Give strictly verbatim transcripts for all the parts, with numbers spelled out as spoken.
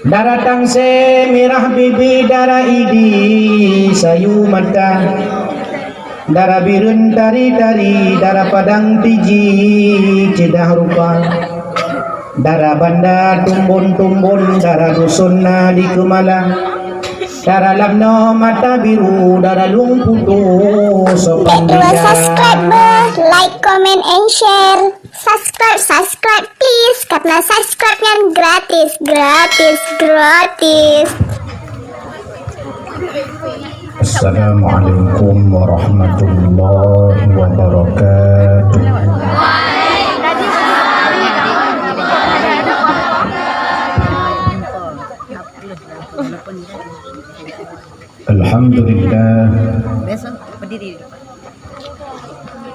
Dara tangse mirah bibi, dara idi sayu mata, dara bireuen tari-tari, dara padang tiji ceudah rupa, dara banda tumbon-tumbon, dara dusun na di Keumala, dara lamno mata biru, dara lueng putu sopan. Dek dua subscribe beuh, like, comment, and share. Subscribe, subscribe, please. Karena subscribe nyan gratis, gratis, gratis. Assalamualaikum warahmatullahi wabarakatuh. Alhamdulillah.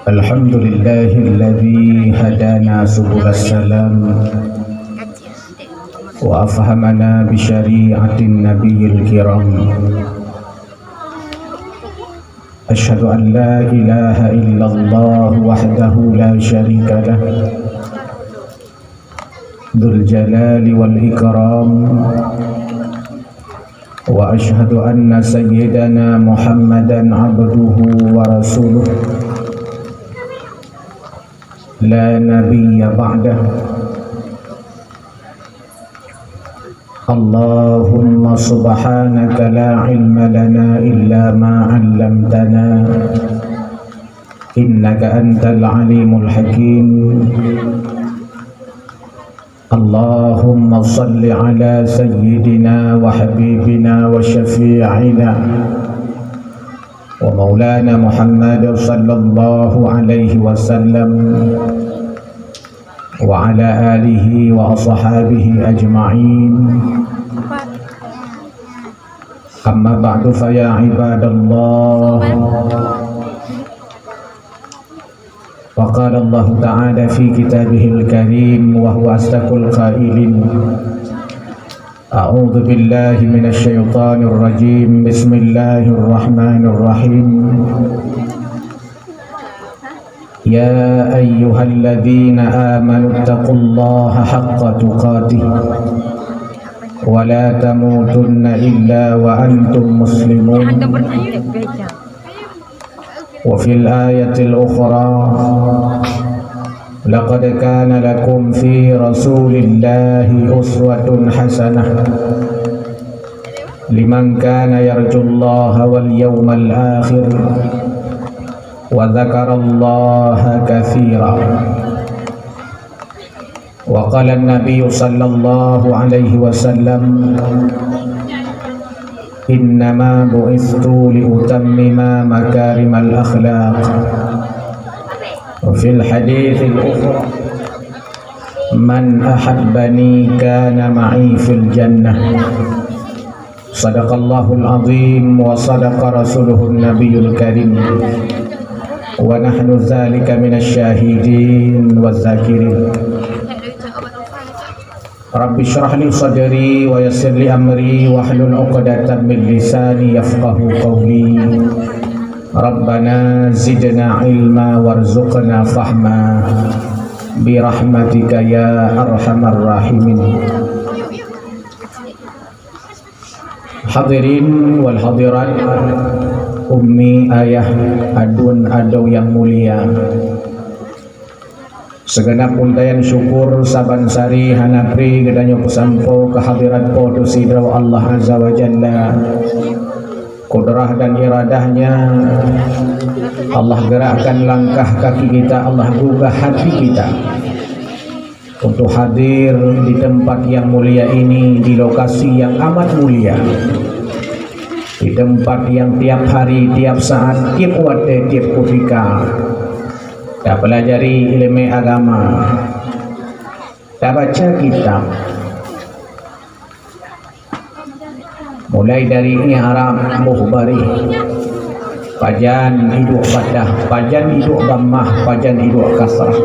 Alhamdulillahilladzi hadana subulas salam wa afhamana bi syari'atin nabiyil kiram. Asyhadu an la ilaha illallah wahdahu la syarika lah, dzul jalali wal ikram. Wa asyhadu anna sayyidana Muhammadan abduhu wa rasuluh, la nabiyya ba'dah. Allahumma subhanaka la ilma lana illa ma 'allamtana, innaka antal alimul hakim. Allahumma shalli ala sayyidina wa habibina wa syafi'ina wa maulana Muhammad sallallahu alaihi wasallam wa ala alihi wa ashabihi ajma'in. Amma ba'du, fa ya ibadallah. Wa qala Allahu ta'ala fi kitabihil karim wa huwa asdaqul qailin. A'udzu billahi minasy syaithanir rajim. Bismillahirrahmanirrahim. Ya ayyuhalladzina amanu taqullaha haqqa tuqatih wa la tamutunna illa wa antum muslimun. Wa fil ayatil ukhra, laqad kana lakum fi Rasulillahi uswatun hasanah liman kana yarjullaha wal yawmal akhir wa dzakarallaha katsira. Wa qala an-nabiyyu sallallahu alaihi wasallam, "Innama bu'istu li utammima makarimal akhlaq." Wa fil haditsil ukhra, "Man ahabbani kana ma'i fil jannah." Sadaqallahul azim wa sadaqa rasuluhun nabiyul karim. Wa nahnu dzalika minasy syahidin waz zakirin. Rabbi syrah li sadri wa yassir li amri wahlul 'uqdatam min lisani yafqahu qawli. Rabbana zidna ilma warzuqna fahma bi rahmatika ya arhamar rahimin. Hadirin wal hadirat, ummi, ayah, aduen, adoe nyang mulia. Sigeunab untaian syukur saban sari hana pri geutanyoe peusampoe keu hadirat Po teuh sidroe Allah Azza wa Jalla. Kudrah dan iradah-Nya, Allah gerakkan langkah kaki kita, Allah gugah hati kita. Untuk hadir di tempat yang mulia ini, di lokasi yang amat mulia, di tempat yang tiap hari, tiap saat, tiap watèe, tiap kutika, tapelajari ileumèe agama, tabaca kitab, mulai dari i'rab, boh baréh, pajan iduek fathah, pajan iduek dhammah, pajan iduek kasrah,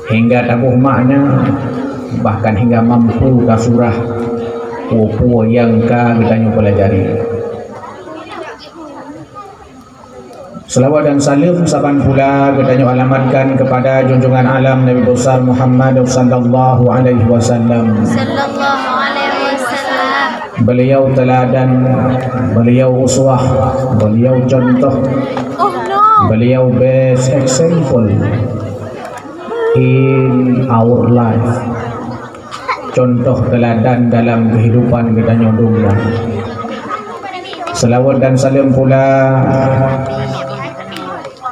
hingga taboh makna, bahkan hingga mampu tasurah peue-peue nyang ka geutanyoe pelajari. Selawat dan saleuem saban pula geutanyoe alamatkan kepada junjungan alam Nabi Besar Muhammad sallallahu alaihi wasallam. Sallallahu alaihi Beliau teladan, beliau uswah, beliau contoh, beliau best example in our life. Contoh teladan dalam kehidupan geutanyoe dunia. Selawat dan salam pula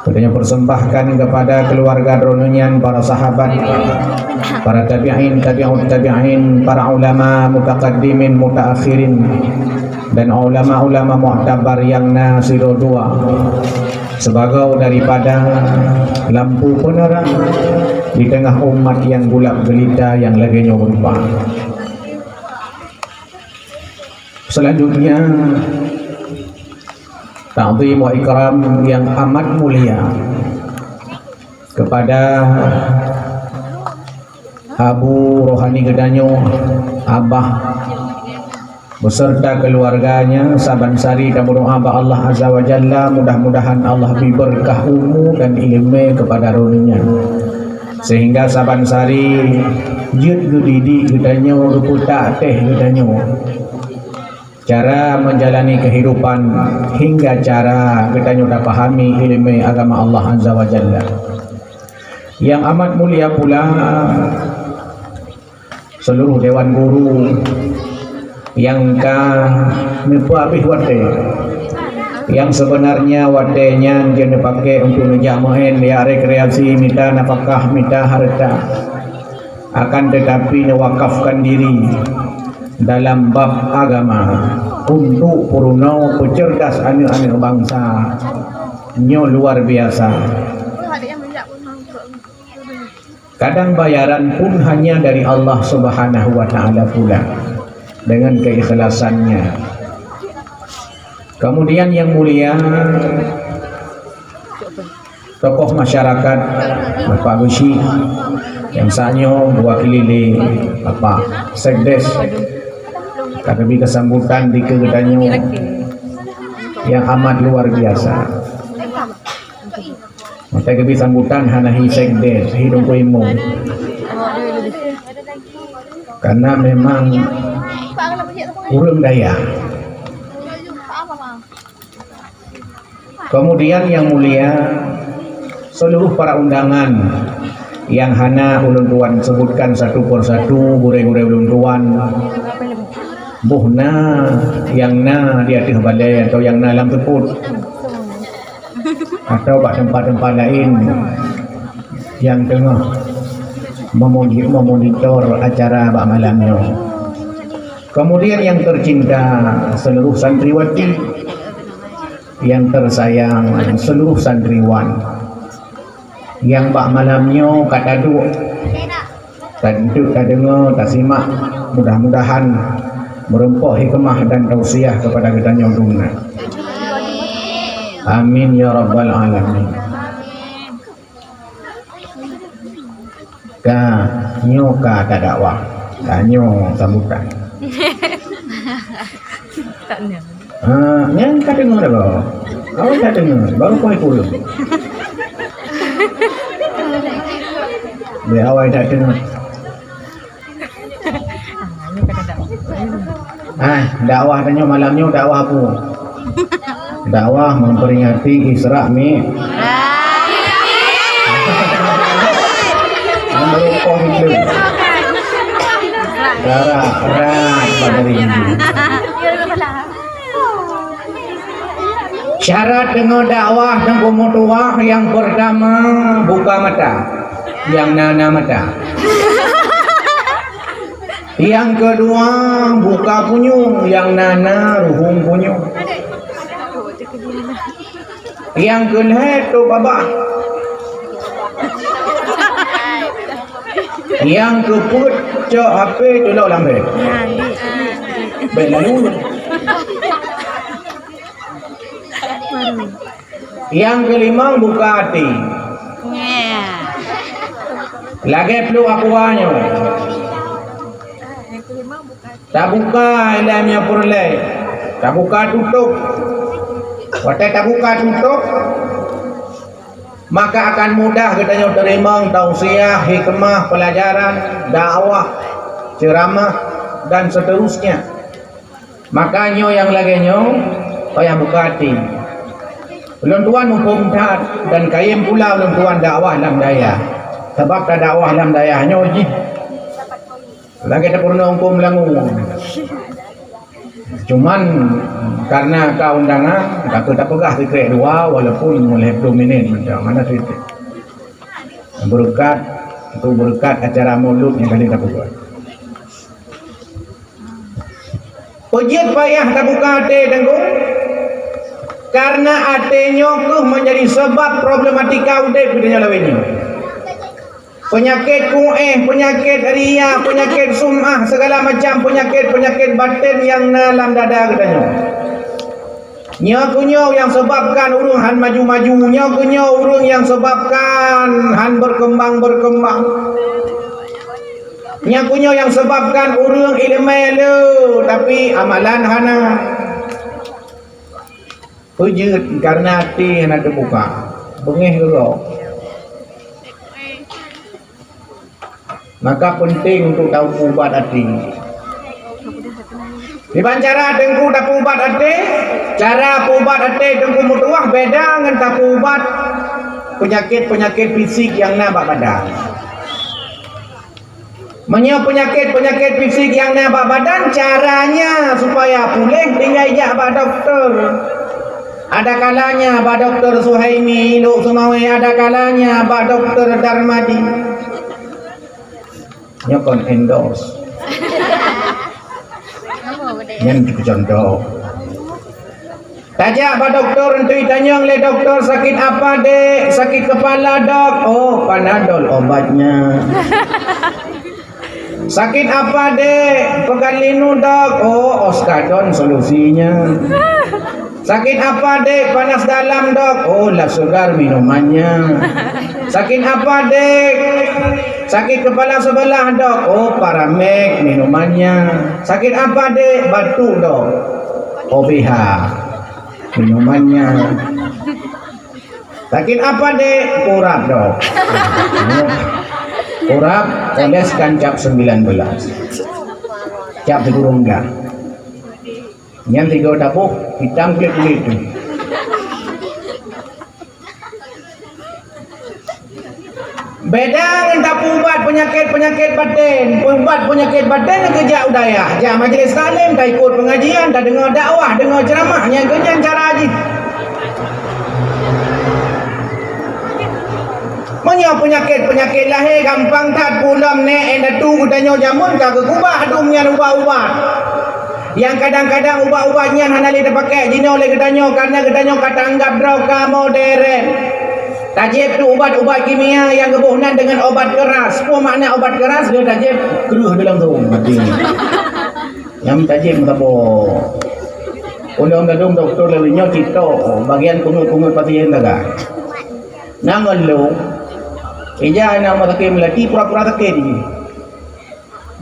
geutanyoe persembahkan kepada keluarga droeneuh nyan, para sahabat, para tabi'in, tabi'ut tabi'in, para ulama mutaqaddimin, mutaakhirin, dan ulama-ulama mu'tabar nyang na sidroe dua sebagai daripada lampu penerang di tengah umat nyang gulap gulita nyang lagée nyoe rupa. Selanjutnya, takzim wa ikram yang amat mulia kepada Abu Rohani geutanyoe, Abah, beserta keluarganya. Saban sari tameudoá bak Allah Azza wa Jalla, mudah-mudahan Allah bri berkah umu dan ileumé kepada droeneuh nyan, sehingga saban sari jeuet geudidik geutanyoe, geupeutak teh geutanyoe cara menjalani kehidupan, hingga cara geutanyoe tapahami ileumé agama Allah Azza wa Jalla. Yang amat mulia pula, seluruh dewan guru nyang ka neupeuhabéh watée, nyang sebenarnya watée nyan jeuet neupaké untuk neujak meu'én, jak rekreasi, mita nafakah, mita hareuta, akan tetapi neuwakafkan diri dalam bab agama untuk peurunoe peuceurdas aneuëk-aneuëk bansa nyoe luar biasa. Kadang bayaran pun hanya dari Allah Subhanahu wa Ta'ala pula, dengan keikhlasannya. Kemudian yang mulia, tokoh masyarakat, Bapak Geuchik, nyang saat nyoe meuwakili lé Bapak Sekdes, ka geubri kesambutan di keu geutanyoe nyang amat luar biasa. Maka geubri sambutan hana hi sekdes, hi Teungku Imum. Karena memang ureuëng daya. Kemudian yang mulia, seluruh para undangan yang hana ulôn tuan sebutkan satu per satu, gurée-gurée ulôn tuan, boh na yang na di ateueh balée atau yang na lam teupot, atau bak tempat-tempat laén yang teungoh memoni-, memonitor acara bak malam nyoe. Kemudian yang tercinta seluruh santriwati, yang tersayang seluruh santriwan, yang bak malam nyoe ka taduek, tantu tadeungoe, tasimak, mudah-mudahan meureumpok hikmah dan tausiah kepada geutanyoe dum na. Amin ya rabbal alamin. Ka, nyoe ka tadakwah. Ka nyoe sambutan. Tak nyan. Ha, nyan ka deungoe dah baru. Awai ka deungoe, baru poh kureueng. Bèk awai ka deungoe. Ah, dakwah tanyoe malam nyoe dakwah apa? Dakwah memperingati Isra Mi-, Meureumpok itu. Cara rat pada hari ini. Syarat deungon dakwah dan peumutuah yang pertama buka mata, yang na-na mata. Yang kedua buka punyueng, yang na-na ruhueng punyueng. Yang keulhèe tôp babah. Yang keupeuet cok H P culok lam bèe. Bèk lalu. Yang keulima buka até. Lagèe pluek aqua nyoe. Tabuka ilèe meunyoe peureulèe. Tabuka tutôp. Watèe tabuka tutôp, maka akan mudah geutanyoe teurimong tausiah, hikmah, peulajaran, dakwah, ceuramah, dan seterusnya. Maka nyoe nyang lagée nyoe payah buka até. Ulôn tuan muphom that dan kayém pula ulôn tuan dakwah lam dayah. Sabab tadakwah lam dayah nyoe jih lagée tapeurunoe hukôm langue. Cuman karena ka undangan, ka keuh tapeugah sikrek dua walaupun lhèe plôh minét mantong, hana kritik. Beureukat, untuk beureukat acara maulud nyang kali tapeubuet. Peujeuet payah tabuka até, Teungku, karena até nyoe keuh menjadi sebab problematika udép geutanyoe lawét nyoe. Peunyakét kuéh, peunyakét ria, peunyakét sum'ah, segala macam peunyakét-peunyakét baten nyang na lam dada geutanyoe. Nyoe keuh nyoe nyang sebabkan ureuëng han maju-maju, nyoe keuh nyoe ureuëng nyang sebabkan han berkembang-berkembang. Nyoe keuh nyoe nyang sebabkan ureuëng iéleumé le, tapi amalan hana. Peujeuet karena até hana teubuka, beungéh keudroe. Maka penting untuk tapeuubat até. Kiban cara Teungku tapeuubat até, cara peuubat até Teungku meutuwah beda ngon tapeuubat peunyakét-peunyakét fisik nyang na bak badan. Meunyoe peunyakét-peunyakét fisik nyang na bak badan, caranya supaya puléh tinggai jak bak dokto. Ada kalanya bak Dokto Suhaimi Lhokseumawe, ada kalanya bak Dokto Darmadi. Nyoe kon endorse. Nyan keucontoh. Tajak bak dokto, eunteuk tanyong lé dokto, "Sakit apa, Dek?" "Sakit kepala, Dok." "Oh, Panadol obatnya." "Sakit apa, Dek?" "Pekan linu, Dok." "Oh, Oskadon solusinya." "Sakit apa, Dek?" "Panas dalam, Dok." "Oh, La Segar minumannya." "Sakit apa, Dek?" "Sakit kepala sebelah, Dok." "Oh, Paramek minumannya." "Sakit apa, Dek?" "Batuk, Dok." "O B H minumannya." "Sakit apa, Dek?" "Urap, Dok." Urap, oleskan cap sembilan belas. Cap sigurong dah. Nyan tiga dapur, hitam kulit-kulit tu. Beda ngon tapeuubat peunyakét-peunyakét baten. Peuubat peunyakét baten keu jak u dayah, jak majlis taklim, taikot pengajian, tadeungoe dakwah, deungoe ceuramah, nyan keuh nyan cara jih. Meunyoe peunyakét-peunyakét lahé gampang that, pulom nèk indatu geutanyoe jameun ka geukubah dum nyan ubat-ubat. Nyang kadang-kadang ubat-ubat nyan hana lé teupakék jinoe lé geutanyoe, karena geutanyoe ka taanggab droe ka modern. Tajieb tu ubat-ubat kimia nyang geuboh nan deungon obat keras. Peue makna obat keras? Lheueh tajieb kreueh di langsong mati. Nyang tajieb meusaboh. Ulôn ladôm dokto lawét nyoe cit tok bagian peungeuet-peungeuet pasien sagai. Na ngon lôn, ija na rumoh sakét meulati pura-pura sakét jih.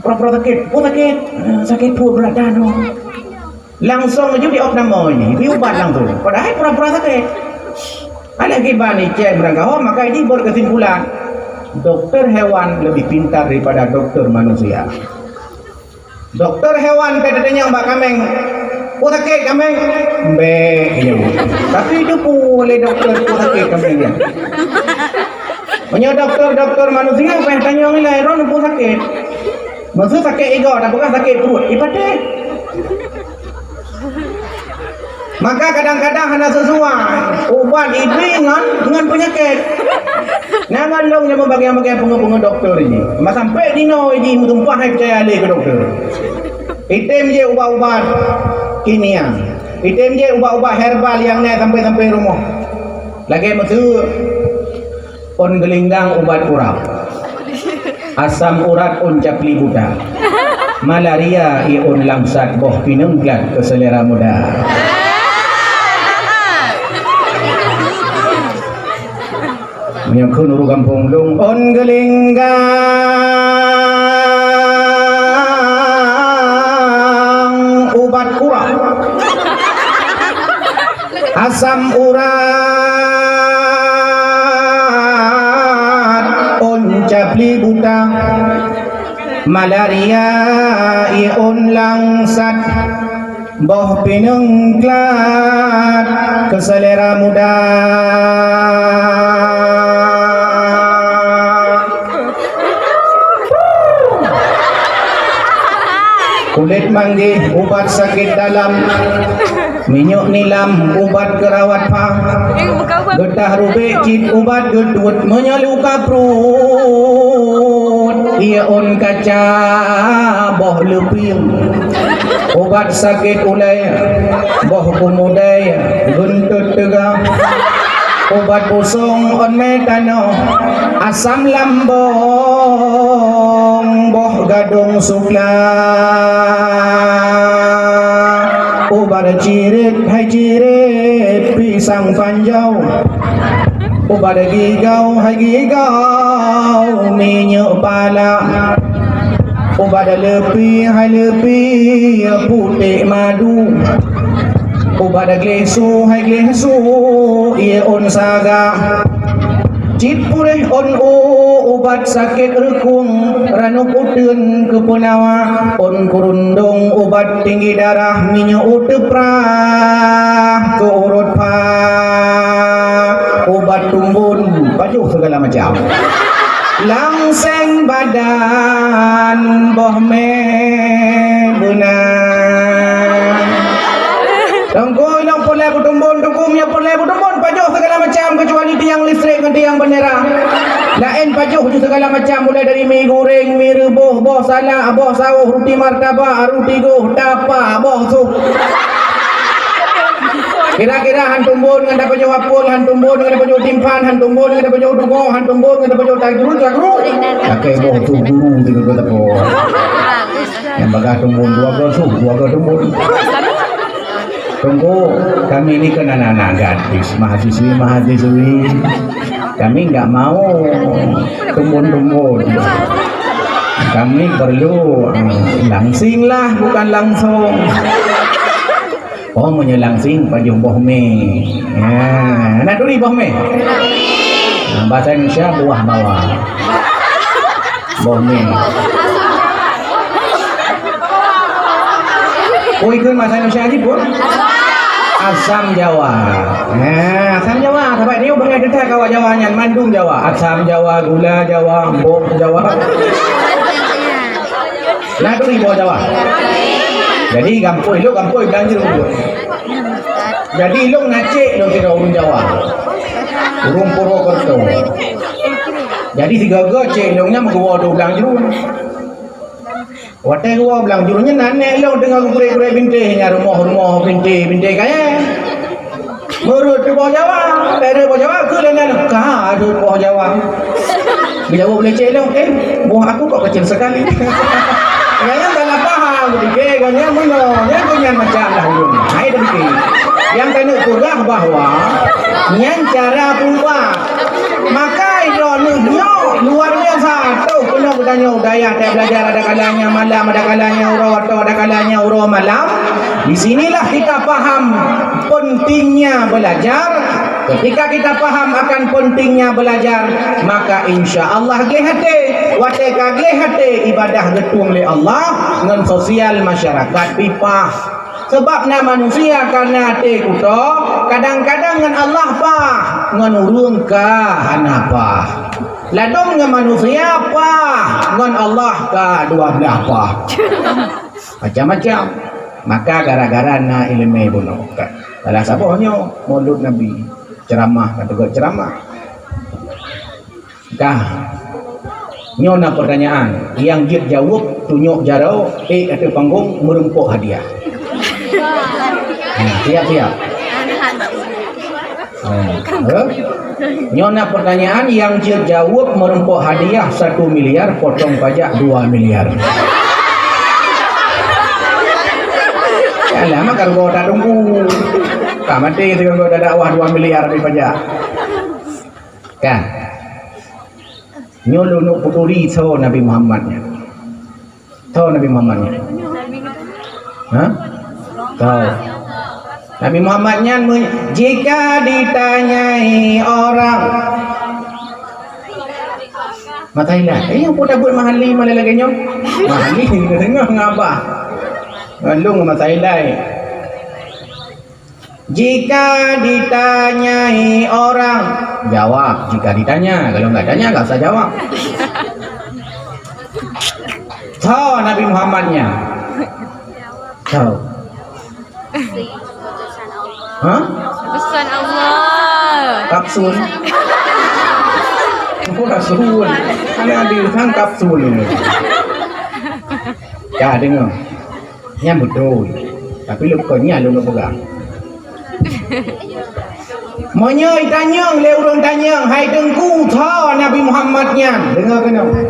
Pura-pura sakét, "Peue sakét?" "Eh, sakét pruet brat that nyoe." Langsong laju di opname jih, di ubat langsong. Padahai pura-pura sakét. Alah kiban icai meurangkaho, maka jih buet keusimpulan, doktor hewan lebih pintar daripada doktor manusia. Doktor hewan ka teutanyong bak kaméng, "Peue sakét kaméng?" "Mbék," jaweueb. Tapi teupeue lé doktor peue sakét kaméng nyan. Meunyoe doktor-doktor manusia, payah tanyong ilai, "Droeneuh peue sakét?" Meuseu sakét igoe, tapeugah sakét pruet, ipatéh. Maka kadang-kadang hana sesuai ubat ibi ngon, ngon peunyakét. Nyan ngon lôn nyang meubagian-bagian peungeuet-peungeuet doktor jih. Ma sampai dinoe jih meutumpah hai peucaya lé keu doktor. Item jih ubat-ubat kimia. Item jih ubat-ubat herbal nyang na sampai-sampai rumoh. Lagée meuseu ôn geulinggang ubat urap. Asam urat ôn capli buta. Malaria ié ôn langsat boh pineung glat keu selera muda. Meunyoe kheun ureuëng gampông lôn ôn geulinggang ubat kurap. Asam urat ôn capli buta, malaria ié ôn langsat, Boh pineung klat keu selera muda. Kulét manggéh ubat sakét dalam. Minyeuk nilam ubat keu rawat pha. Geutah rubék cit ubat geutuet. Meunyoe luka pruet, ié ôn kaca boh leupie. Ubat sakét ulée, boh keumudée, geuntot teuga. Ubat busong ôn mé tanoh, asam lambong, boh gadong sukla. Ubat cirit hai cirit pisang panjau. Ubat gigau hai gigau minyeuk pala. Ubat leupie hai leupie putéh madu. Ubat gleh su hai gleh su ié ôn saga. Cit puréh ôn u ubat sakét reukung, ranub uteuen keu peunawa, ôn kurundong ubat tinggi darah, minyeuk u teuprah keu urot pha, ubat tumbon, pajoh segala macam. Langseng badan boh mé beuna. Teungku, inong peureulée beutumbon, Teungku, meunyoe peureulée beutumbon, pajoh segala macam kecuali tiang listrik ngon tiang bendera. Laén pajoh ju segala macam, mulai dari mi goreng, mi reubôh, boh salak, boh saôh, ruti martabak, ruti goh, tapak, boh sup. Kira-kira han tumbon ngon tapajoh apel, han tumbon ngon tapajoh timphan, han tumbon ngon tapajoh dugo, han tumbon ngon tapajoh tajru, tajru. Pakai boh sup dulu tu kata boh. Nyang bagah tumbon dua go sup, dua go tumbon. Teungku, kami ni kan anak-anak gadis, mahasiswi-mahasiswi. Kami enggak mau tumbon-tumbon. Kami perlu, eh, langsing lah, bukan langsung. Oh, meunyoe langsing pajoh boh mé. Ya, na turi boh mé? Nah, bahasa Indonesia buah bawang. Boh mé. Oh, ikheun bahasa Indonesia jih pun? Asam Jawa. Nah, asam Jawa, sabab nyoe beungai teuka kawak Jawa nyan, mandum Jawa. Asam Jawa, gula Jawa, embok Jawa. Na turi boh Jawa. Jadi gampôi lôn, gampôi beulanja lôn. Jadi lôn na cék lôn sidroe ureueng Jawa. Ureueng Purwokerto. Jadi sigoe-goe cék lôn nyan meukeubah dua blang jruen. Watée geuwoe blang jruen nyan, aneuk lôn teungoh geugurée-gurée bintéh nyan, rumoh-rumoh bintéh, bintéh kayée. Meureuet keu boh Jawa, meureuet boh Jawa, keu lé nyan ka reuet boh Jawa. Geujaweueb lé cék lôn, "Eh, boh aku kok kecil sekali." Nyan salah paham, dike, nyan meunoe, nyan keu nyan macam dah ulôn. Hai dike. Nyang keuneuk peugah bahwa nyan cara peuubah. Maka droeneuh nyoe luar biasa. Toh keunoe geutanyoe u dayah, tiep belajar ada kalanya malam, ada kalanya uroe, atau ada kalanya uroe malam. Di sinilah kita paham pentingnya belajar. Ketika kita paham akan pentingnya belajar, maka insya Allah gleh até. Watée ka gleh até, ibadah geutueng lé Allah ngon sosial masyarakat pih paih. Sebab na manusia karena até kuto, kadang-kadang ngon Allah paih, ngon ureueng ka hana paih. Ladôm ngon manusia paih, ngon Allah ka dua blah paih. Macam-macam. Maka gara-gara na iéleumé bunoe. Salah saboh nyoe Maulud Nabi. Ceramah, ka teugét ceramah. Ka. Nyoe na pertanyaan, nyang jeuet jaweueb tunyok jaroe, ék ateueh panggong, meurumpok hadiah. Ha, siap-siap. Ha, eh? Nyoe na pertanyaan, nyang jeuet jaweueb meurumpok hadiah satu miliar, potong pajak dua miliar. Alah, maka rugoe tatunggu. Ka maté sigoe-goe dakwah dua miliar habéh pajak. Kan? Nyoe lôn neuk peuturi soe Nabi Muhammad nyan. Soe Nabi Muhammad nyan? Ha? Soe? Nabi Muhammad nyan me-, jika ditanyai orang, mata ilai. Eh, apa dah buat mahali malah lagi nyoe? Mahali tengah ngabah. Ngon lôn mata ilai. Jika ditanyai orang, jawab. Jika ditanya, kalau nggak tanya, nggak usah jawab. Tho Nabi Muhammad nyan. Tho. Hah? Pesan Allah. Kapsul. Oh, kapsul. Mana ada sang kapsul ini? Ya, dengar. Nyan beutôi. Tapi lôn kon nyan lôn peugah. Meunyoe itanyong lé ureuëng tanyong, "Hai Teungku, tho Nabi Muhammad nyan?" Deungoe keunoe.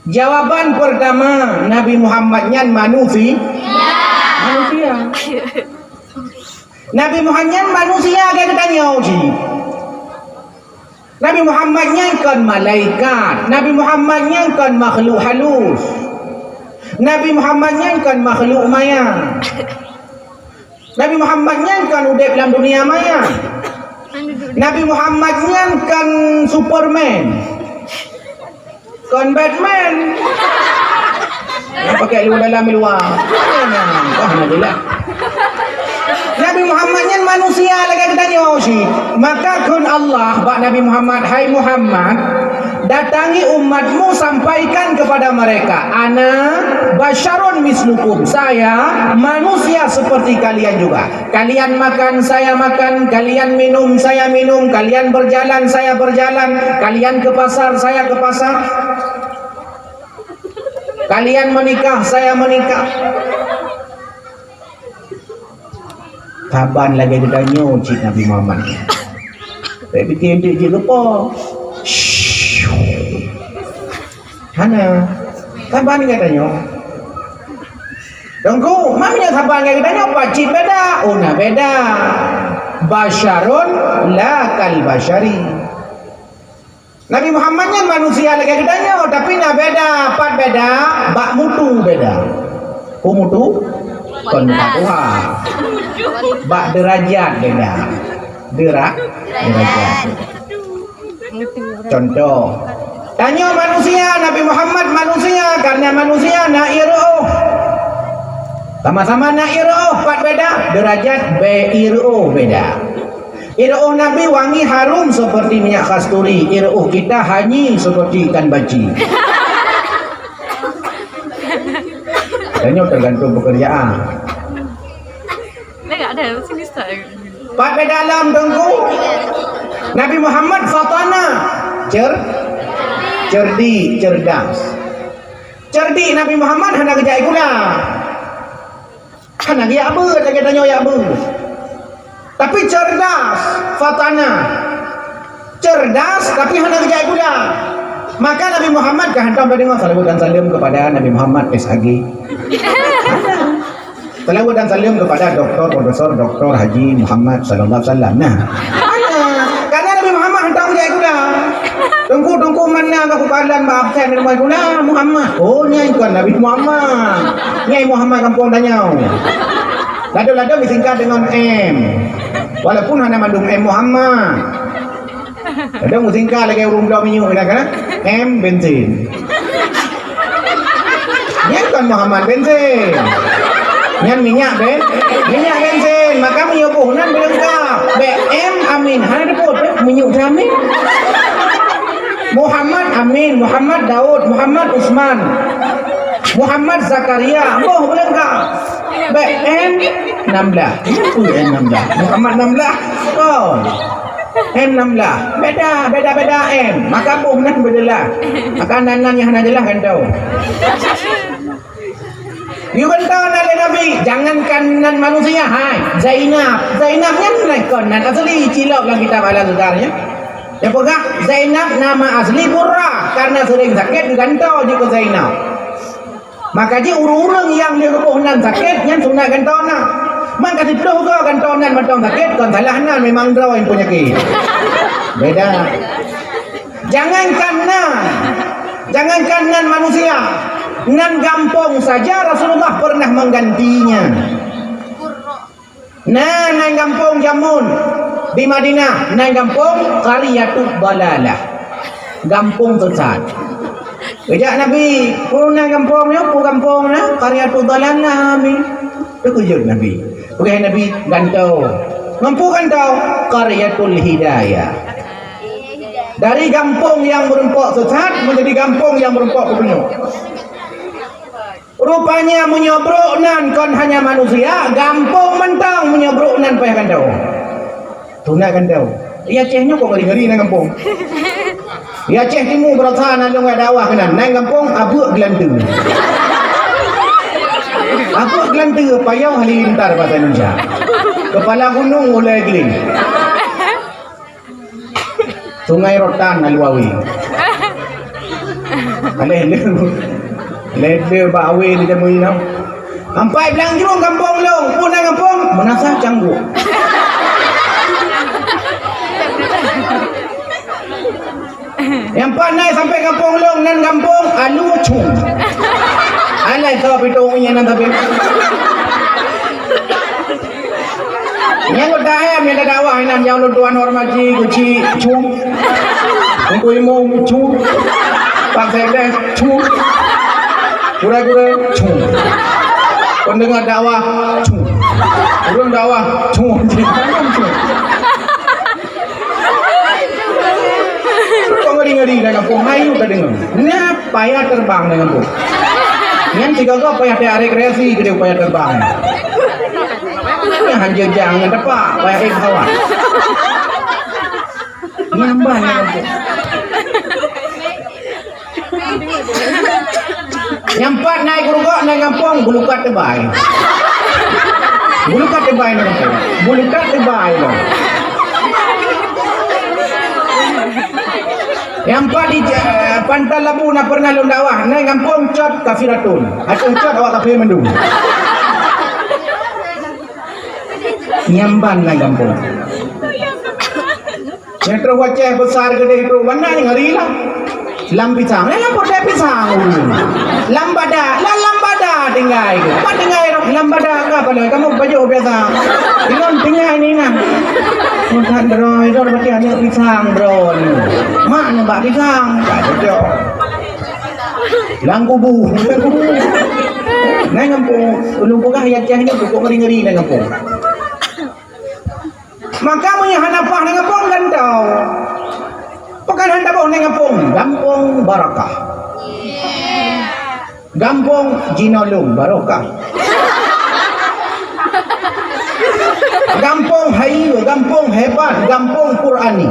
Jawaban peurtama, Nabi Muhammad nyan manusi-, manusia. Nabi Muhammad nyan manusia, ka geutanyoe cit. Nabi Muhammad nyan kon malaikat. Nabi Muhammad nyan kon makhluk halus. Nabi Muhammad nyan kon makhluk maya. Nabi Muhammad nyan kon udeb lam dunia maya. Nabi Muhammad nyan kon Superman. Kon Batman. Nyang pakai luwa dalam luwa. Wah, na jeulaih. Nabi Muhammad nyan manusia lagée geutanyoe cit. Maka kheun Allah bak Nabi Muhammad, "Hai Muhammad, datangi umatmu, sampaikan kepada mereka, ana basyarun mislukum, saya manusia seperti kalian juga." Kalian makan, saya makan. Kalian minum, saya minum. Kalian berjalan, saya berjalan. Kalian ke pasar, saya ke pasar. Kalian menikah, saya menikah. Saban lagée geutanyoe cit Nabi Muhammad. Tapi pikir jih geupo. Hana. Saban geutanyoe. Teungku, ma meunyoe saban ngon geutanyoe, pat cit beda? Oh, na beda. Basyarun la kal basyari. Nabi Muhammad nyan manusia lagée geutanyoe, tapi na beda. Pat beda? Bak mutu beda. Peue mutu? Kon bak tuha. Bak deurajat beda. Dera-, deurajat. Contoh, tanyoe manusia, Nabi Muhammad manusia, karena manusia na ié reuôh. Sama-sama na ié reuôh, pat beda? Deurajat be-, ié reuôh beda. Ié reuôh Nabi wangi harum seperti minyak kasturi, ié reuôh kita hanyi seperti ikan baci. Tanyoe tergantung pekerjaan. Enggak ada, mesti bisa. Pat beda lom, Teungku? Nabi Muhammad fatana. Cer-, cerdik, cerdas. Cerdik Nabi Muhammad hana geujak gula. Hana geujak beuet lagée tanyoe jak beuet. Tapi cerdas, fatana. Cerdas, tapi hana geujak gula. Maka Nabi Muhammad ka hantom tadeungoe salawat dan salam kepada Nabi Muhammad S H G. Salawat dan salam kepada Doktor Profesor Doktor Haji Muhammad sallallahu alaihi wasallam. Nah, hana. Karena Nabi Muhammad hantom geujak gula. Teungku-teungku mana ka kupalan ba absen di rumah gula Muhammad. Oh, nyan kon Nabi Muhammad. Nyan Muhammad kampung tanyoe. Ladom-ladom disingkat dengan M. Walaupun hana mandum M Muhammad. Kadang meusingkat lagée ureuëng bloe minyeuk, kan? M bensin. Nyan kon Muhammad bensin. Nyan minyak ben-, minyak bensin. Maka meunyoe boh nan beulengkap. Bek M Amin. Hana dipot, bek minyeuk Amin. Muhammad Amin, Muhammad Daud, Muhammad Usman, Muhammad Zakaria. Boh beulengkap. Bek M enam belas. Ui, M enam belas. Muhammad enam belas. Oh. M enam belas. Beda, beda-beda M. Maka boh nan beujeulaih. Maka nan-nan nyang hana jeulaih gantoe. Yue gantoe nan lé Nabi, jangankan nan manusia, hai, Zainab. Zainab nyan nan kon nan asli, cilok lam kitab Al-Azkar nyan. Nyang peugah Zainab nama asli Burrah, karena sering sakét geugantoe jih keu Zainab. Maka jih ureuëng-ureuëng nyang lheueh geuboh nan sakét, nyan sunat gantoe na. Man ka siplôh goe gantoe nan mantong sakét, kon salah nan, memang droe nyang peunyakét. Beda. Jangankan nan, jangankan nan manusia, nan gampông saja Rasulullah pernah menggantinya. Na, nan gampông jameun di Madinah, nan gampông Qaryatud Dalalah. Gampông sesat. Geujak Nabi, "Peue nan gampông nyoe, peue gampông na?" "Qaryatud Dalalah, Nabi." Teukeujot Nabi. Peugah Nabi, "Gantoe." Ngon peue gantoe? Qaryatul Hidayah. Dari gampông nyang meurumpok sesat menjadi gampông nyang meurumpok peutunyok. Rupanya meunyoe brok nan kon hanya manusia, gampông mantong meunyoe brok nan payah gantoe. Tuna gantoe. Di Aceh nyoe kok ngeri-ngeri nan gampông. Di Aceh Timu beurasa na lôn dakwah keunan, nan gampông Abeuk Geulante. Abeuk Geulante, Payong Halilintar bahasa Indonesia. Kepala gunung Ulèe Glé. Sungai Rotan na luwawi. Alèh lé, lé lé bak awe di jameun nyoe. Ampai Blang Jrong gampông lôn, pun na gampông Meunasah Cangguek. Nyang pat na sampai gampông lôn nan gampông Alu Cung. Alai soe pitong nyan nan tapi. Nyang kota ayam nyang dakwah inan nyang ulôn tuan hormati Guci Cung. Teungku Imum Cung. Pak Sekdes Cung. Gurèe-gurèe Cung. Pendengar dakwah Cung. Ureueng dakwah Cung. Cung. Kok ngeri-ngeri nan gampông, hayu ka deungoe. Nyan payah terbang nan gampông. Nyan sigoe-goe payah teurekreasi keudéh payah terbang. Nyan hanjeuet jak ngon tepak, payah ék pesawat. Nyan ban nan gampông. Nyang pat na i Gurugok nan gampông Bulukat Teubai. Bulukat Teubai nan gampông. Bulukat Teubai nan. Nyang pat di, eh, Pantai Labu na pernah lôn dakwah, nan gampông Cot Kafiratun. Ateueh Cot awak kafé mandum. Nyan ban nan gampông. Nyang troh u Aceh Besar keudéh troh, mana nyang ngeri lah. Lam Pisang, eh, lam Pondok Pisang ureueng. Lam Bada, lah lam Bada tinggai. Pat tinggai lam Bada ka palai, kamoe pajoh biasa. Inong tinggai ni nah. Meukat droe, droe berarti aneuk pisang droe ni. Mak nibak pisang, tak cocok. Lam kubu. Nan gampông, ulôn peugah i Aceh nyoe pokok ngeri-ngeri nan gampông. Maka meunyoe hana paih nan gampông gantoe. Pakon hana paih nan gampông? Gampông Barakah. Gampông Jinolong Barokah. Gampông Hayeue, Gampông Hebat, Gampông Qurani.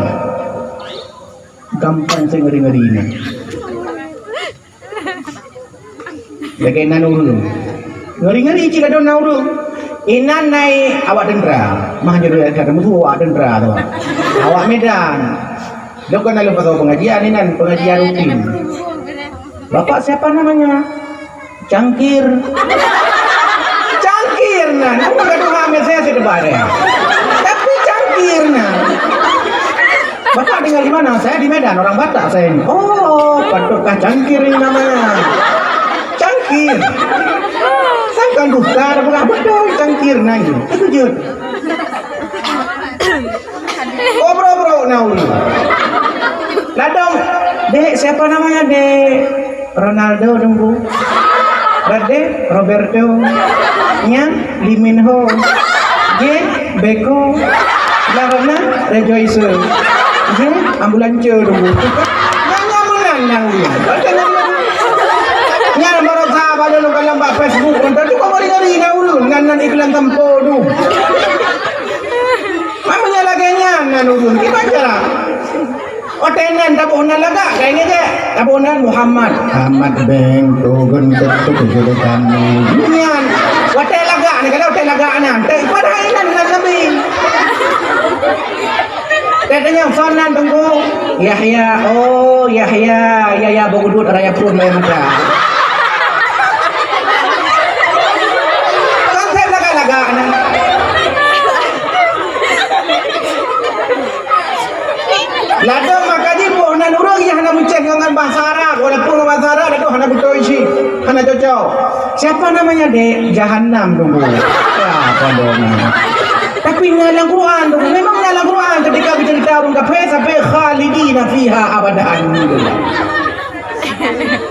Gampông singeri-ngeri nyan. Lagèe nan ureueng. Ngeri-ngeri cit ladôm nan ureueng. Inan nai awak teuntra. Mah jeuet ka teumusu awak teuntra tu. Awak Medan. Lôn kon na lôn pasoe pengajian inan, pengajian rutin. "Bapak siapa namanya?" "Cangkir." Cangkir nan. Bukan gadoh ha, biasanya saya debat ya. Tapi cangkir nan. Bapak tinggal di mana? Saya di Medan, orang Batak saya ini. Oh, patutkah Cangkir ini namanya? Cangkir. Saya bukan dusta, ada bukan betul Cangkir nah itu. Terkejut. Obro-bro nawi. Ladom, "Dek, siapa namanya, Dek?" "Ronaldo, Teungku." "Berarti Roberto." "Nyan Lee Min Ho." "J, Beko." "Lah Rona, Rejoice." "J, ambulance, Teungku." Nyan, nyan meunan nyan ureueng. Nyan baroesa bak lôn kalon bak Facebook, nyan juga ngeri-ngeri nyan ureueng, nyan, nyan iklan tempo tu. Makanya lagèe nyan nan ureueng, kiban cara. Watèe nan taboh nan lagak, ka ingat tak? Taboh nan Muhammad. Ahmad Beng, turun ke, ke, ke, ke kami. Nyan, watèe lagak ni, kalau watèe lagak nan, tak, padahai nan, nan Nabi. Tanyong soe nan, Teungku? Yahya. Oh, Yahya, Yahya beugudut raya pun bayar muda. Konsep lagak-lagak nan. Ladôm maka jiboh nan ureueng nyang hana meucéh ngon bahasa Arab, walaupun ngon bahasa Arab ladôm hana beutôi cit, hana cocok. Siapa namanya, Dek? Jahannam, Teungku. Ya, padahai. Tapi na lam Quran, Teungku. Memang na lam Quran ketika bercerita ureueng kafé sampai khalidina fiha abadan.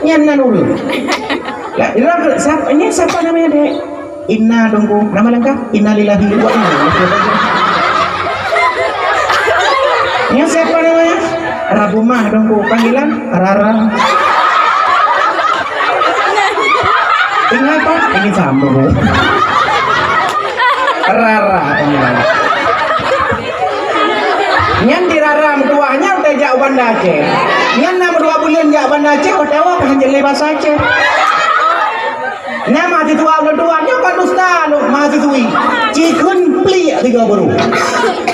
Nyan nan ureueng. Lah, siapa, ini siapa namanya, Dek? Inna Teungku, nama lengkap? Innalillahi wa inna ilaihi raji'un. Ini siapa namanya? Rabumah Teungku, panggilan Rara. Ingin apa? Ingin sambung. Rara panggilan. Nyan di Rara meutuah nyan udah jak Banda Aceh. Nyan na dua bulan jak Banda Aceh, udah awak kan jelek bahasa Aceh. Nyan mahasiswa ulôn tuan nyoe kon ustaz lôn mahasiswi. Cikheun pliek tiga baru.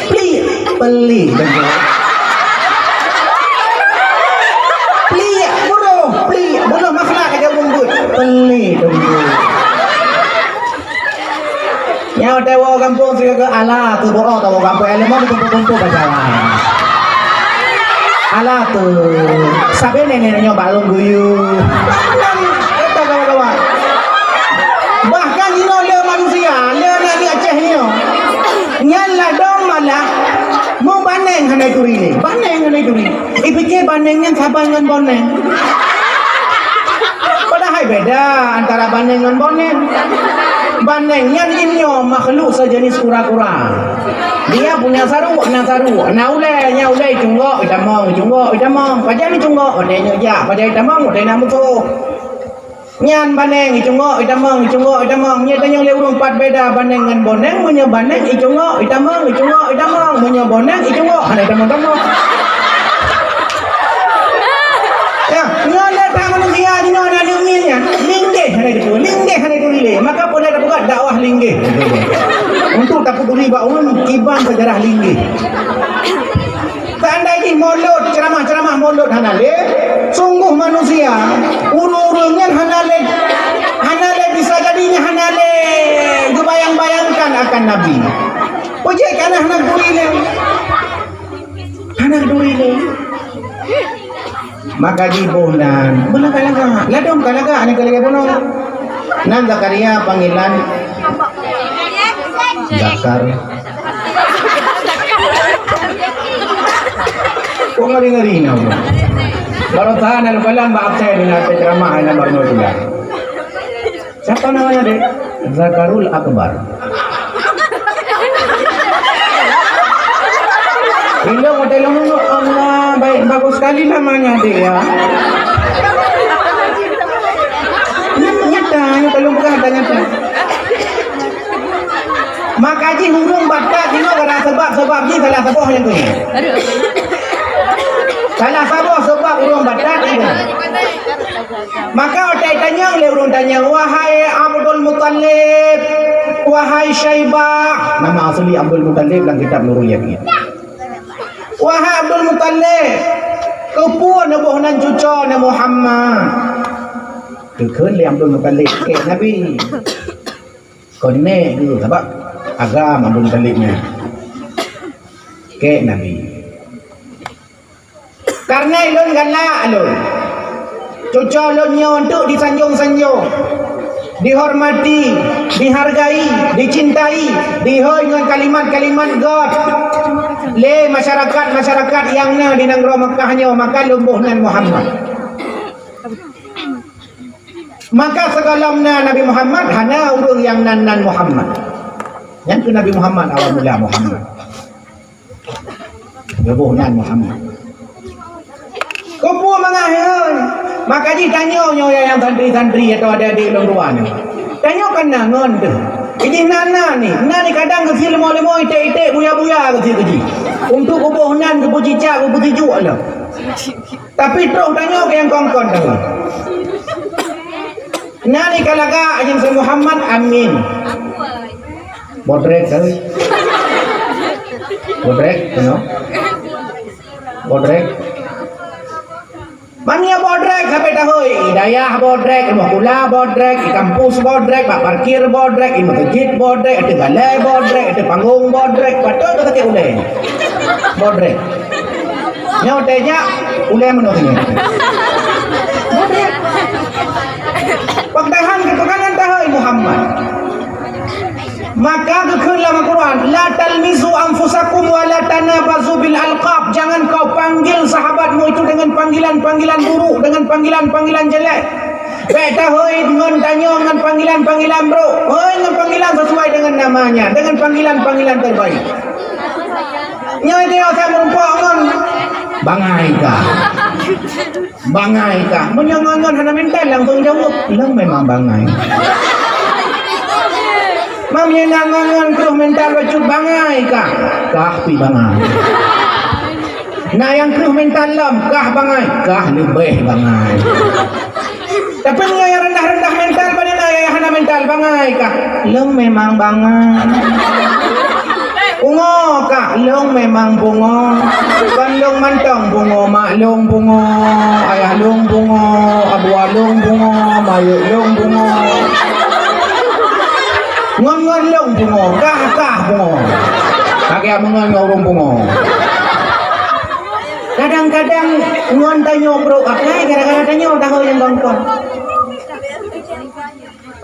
Pliek, pelik Teungku. Pliek, buroh, pliek, buroh makhlak aja bungkut. Pelik Teungku. Nyoe teuwoe gampông sigoe ala teuh boh teuwoe gampông ilmu kumpul-kumpul baca. Alah tu, sabe nenek nyoe bak lôn guyu. Kata kawan-kawan. Bahkan inoe le manusia, le aneuk Aceh nyoe. Nyan ladom malah, meu baneng hana turi le. Baneng hana turi. Ipike baneng nyan saban ngon boneng. Padahai beda antara baneng ngon boneng. Baneng nyan jih nyoe makhluk sejenis kura-kura. Dia punya saruek, na saruek, na ulée, nya ulée icunggok, itamong, icunggok, itamong. Pajan icunggok, watée nyoe jak, pajan itamong, watée na musoh. Nyan baneng icunggok, itamong, icunggok, itamong. Nyoe tanyong lé ureuëng pat beda baneng ngon boneng, meunyoe baneng icunggok, itamong, icunggok, itamong. Meunyoe boneng icunggok, hana itamong-tamong. Ya, nyoe le that manusia jinoe na neumi nyan. Linggeh hana itu, linggeh hana itu lé. Maka pun ada buka dakwah linggeh. Untuk tapeuduek bak ulun kiban sejarah linggeh. Seandai jih mulod, ceramah-ceramah mulod hana lé, sungguh manusia, ureuëng-ureuëng nyan hana lé, hana lé bisa jadi nyan hana lé geubayang-bayangkan akan Nabi. Peujeuet kana hana geuturi lé. Hana geuturi lé. Maka jiboh nan, beulagak-lagak. Ladom ka lagak, hana ka lagak bunoe. Nan Zakaria panggilan Zakar. Kok ngeri-ngeri na udah. Baru tahan dalam kalam bak absen dengan ceramah yang baru tulah. Siapa namanya, Dek? Zakarul Akbar. Ilong hotel nunu, Allah, baik, bagus sekali namanya, Dek, ya. Nyata, nyata, nyata. Maka jih ureuëng batat jinoe karena sebab-sebab jih salah saboh nyang tu. Salah saboh sebab ureuëng batat jinoe. Maka watée tanyong lé ureuëng tanyong, "Wahai Abdul Muthalib, wahai Syaibah." Nama asli Abdul Muthalib dalam kitab Nurul Yaqin. "Wahai Abdul Muthalib, keupeue neuboh nan cuco na Muhammad?" Geukheun lé Abdul Muthalib, "Kek Nabi." Kon nek dulu sabab agam Abdul Muthalib nyan. Kek Nabi. Karena lôn galak lôn. Cuco lôn nyoe untuk disanjong-sanjong, dihormati, dihargai, dicintai, dihôi ngon kalimat-kalimat göt lé masyarakat-masyarakat nyang na di nanggroe Makkah nyoe, maka lôn boh nan Muhammad. Maka sigohlom na Nabi Muhammad, hana ureuëng nyang nan-nan Muhammad. Nyan keuh Nabi Muhammad awak mula Muhammad. Geuboh nan Muhammad. Keupeue mangat hai? Maka jih tanyoe nyoe nyang santri-santri atau adik-adik lôn dua nyoe. Tanyoe kan na ngon teuh. Jih na, na ni, na ni kadang geusie leumo-leumo, iték-iték, buya-buya geusie keu jih. Untuk geuboh nan, geupeucicak, geupeusijuk lom. Tapi troh tanyoe keu nyang kon-kon tahu. Na ni ka lagak Haji Muhammad Amin. Bodrek tahu. Bodrek, you know? Bodrek. Mania bodrek sampai tahu. Hidayah bodrek, Rumoh Kula bodrek, di kampus bodrek, bak parkir bodrek, di masjid bodrek, ateueh balai bodrek, ateueh panggung bodrek, patut tu sakét ulée. Bodrek. Nyoe teuh jak ulée meunoe nyoe. Padahai keutukanan tahôi Muhammad. Maka geukheun lam Al-Quran, "La talmizu anfusakum wa la tanabazu bil alqab." Jangan kau panggil sahabatmu itu dengan panggilan-panggilan buruk, dengan panggilan-panggilan jelek. Bék tahôi ngon tanyoe ngon panggilan-panggilan brok. Hôi ngon panggilan sesuai dengan namanya, dengan panggilan-panggilan terbaik. Nyoe dia saya merumpok ngon bangai kah. Bangai kah. Meunyoe ngon-ngon hana mental langsung jaweueb, lôn memang bangai. Meunyoe na ngon-ngon kreueh mental bacut bangai kah. Kah pi bangai. Na nyang kreueh mental lom, kah bangai, kah leubeh bangai. Tapi meunyoe nyang rendah-rendah mental, bak na nyang hana mental bangai kah. Lôn memang bangai. Pungo kah, lôn memang pungo. Kon lôn mantong pungo, mak lôn pungo, ayah lôn pungo, abua lôn pungo, mayuek lôn pungo. Ngon-ngon lôn pungo, kah-kah pungo. Lagèe meungon ngon ureueng pungo. Kadang-kadang ngon tanyoe brok akai gara-gara tanyoe tahu nyang gongkon.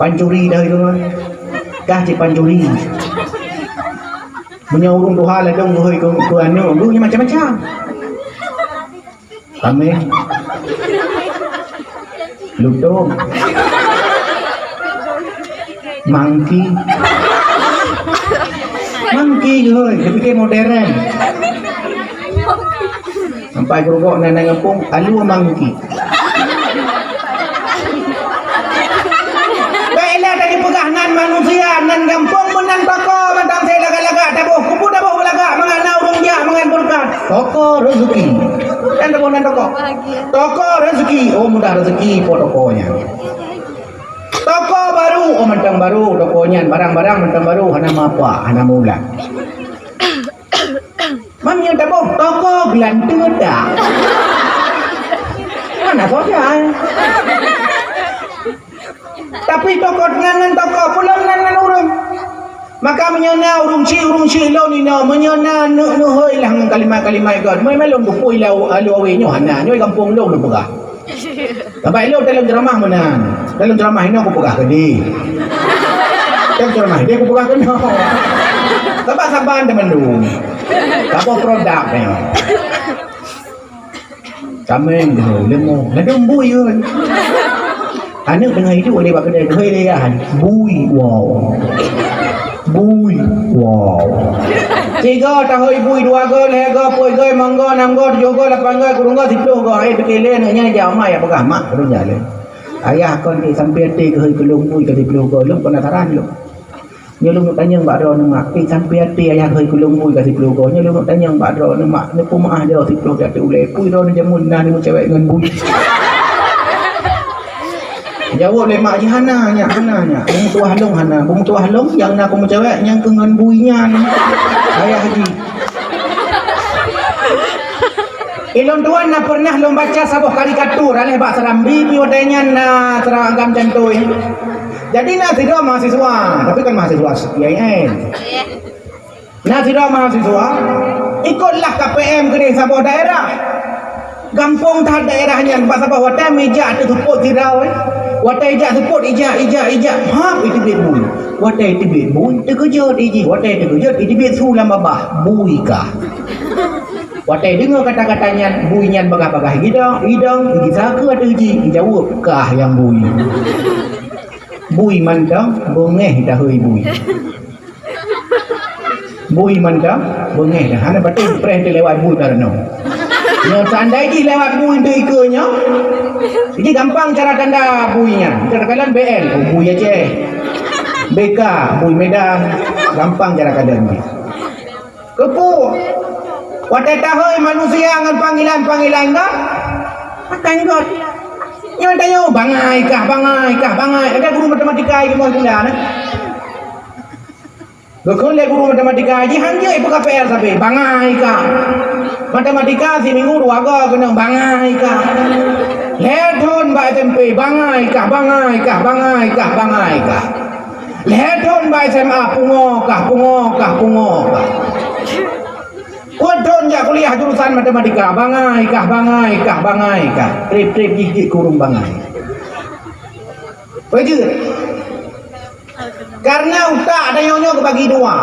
Pancuri dah itu kan. Kah cit pancuri. Meunyoe ureueng tuha ladôm geuhôi keu, keu aneuk, geuh macam-macam. Tameng. Lutong. Mangki. Mangki geuhôi, dipike modern. Sampai gurugok nan, nan gampông, alue mangki. Bèk ilèe tadi peugah nan manusia, nan gampông meunan toko mantong, saya lagak-lagak taboh. Kubu taboh beulagak, mangat na ureueng jak, mangat beureukat. Toko rezeki. Nan taboh nan toko. Toko rezeki. Oh, mudah rezeki po toko nyan. Toko baru. Oh, mantong baru toko nyan. Barang-barang mantong baru. Hana mapa, hana meuulat. Mam nyang taboh toko geulanteue dak. Mana soal? Tapi toko nyan ngon toko pulang nan ngon ureueng. Maka meunyoe na ureueng chik, ureueng chik lôn inoe, meunyoe na neuk neuhôi lah ngon kalimat-kalimat gét. Meunyoe lôn geupui lam alu awé nyoe hana, nyoe gampông lôn lôn peugah. Sabab ilôn dalam ceramah meunan. Dalam ceramah inoe kupeugah keudeh. Dalam ceramah ideh kupeugah keunoe. Sabab saban teumandum. Saboh produk nyoe. Tameng deuh, leumo. Ladôm bui oi. Aneuk teungoh iduek lé bak keudè, keuhai lé yahan. Bui, wow. Bui. Wow. Tiga tahun ibu dua go, lhèe go, peuet go, limong go, nam go, tujoh go, lapan go, kureueng go, siplôh go. Eh, pike lé aneuk nyan jak ma, jak peugah mak, kureueng jak lé. Ayah kon, eh, sampai até keuhai keu lôn bui ka siplôh go. Lôn penasaran lôn. Nyoe lôn tanyong bak droeneuh mak, eh, sampai até ayah keuhai keu lôn bui ka siplôh go. Nyoe lôn tanyong bak droeneuh mak, neupeumaah droe siplôh go até ulèe. Pui droeneuh jameun na neumeucewek ngon bui. Jaweueb lé mak jih, "Hana nyak, hana nyak. Beumeutuah lôn hana. Beumeutuah lôn nyang na kumeucewek nyang keu ngon bui nyan." Ayah jih. Ilôn tuan na pernah lôn baca saboh karikatur aléh bak Serambi, pi watèe nyan na Serambi agam cantoi. Jadi na sidroe mahasiswa, tapi kan mahasiswa I A I N. Na sidroe mahasiswa ikotlah K P M keudeh saboh daerah. Gampông that daerah nyan, bak saboh watèe meujak teuseupôt sidroe, eh. Watèe ijak seupôt, ijak, ijak, ijak, hap, iteubiet bui. Watèe iteubiet bui, teukeujot ijih. Watèe teukeujot, iteubiet su lam babah, bui kah. Watèe deungö kata-kata nyan, bui nyan bagah-bagah gidong, gidong, gisa keu ateueh jih, ijaweueb, kah nyang bui. Bui mantong, beungéh dahôi bui. Bui mantong, beungéh dah. Hana patéh preh teuh lewat bui karena. Nyoe seandai jih lewat bui untuk ikeu nyoe, jadi gampang cara tanda bui nyan. Kita kalon B L, oh, bui Aceh. B K, bui Medan. Gampang cara kalon jih. Keupeue? Watèe tahôi manusia ngon panggilan-panggilan gét, akan gét. Nyoe tanyoe, bangai kah, bangai kah, bangai. Ada guru matematika di Muara Bunda, nah. Geukheun lé guru matematika, jihan jeuet ipeuka P R sabe, bangai kah. Matematika siminggu dua go keunong, bangai kah. Lhèe thon bak S M P, bangai kah, bangai kah, bangai kah, bangai kah. Lhèe thon bak S M A, pungo kah, pungo kah, pungo kah. Peuet thon jak kuliah jurusan matematika, bangai kah, bangai kah, bangai kah. Trép-trép jih jeuet keu ureueng bangai. Peue jeuet? Karena utak tanyoe nyoe geubagi dua.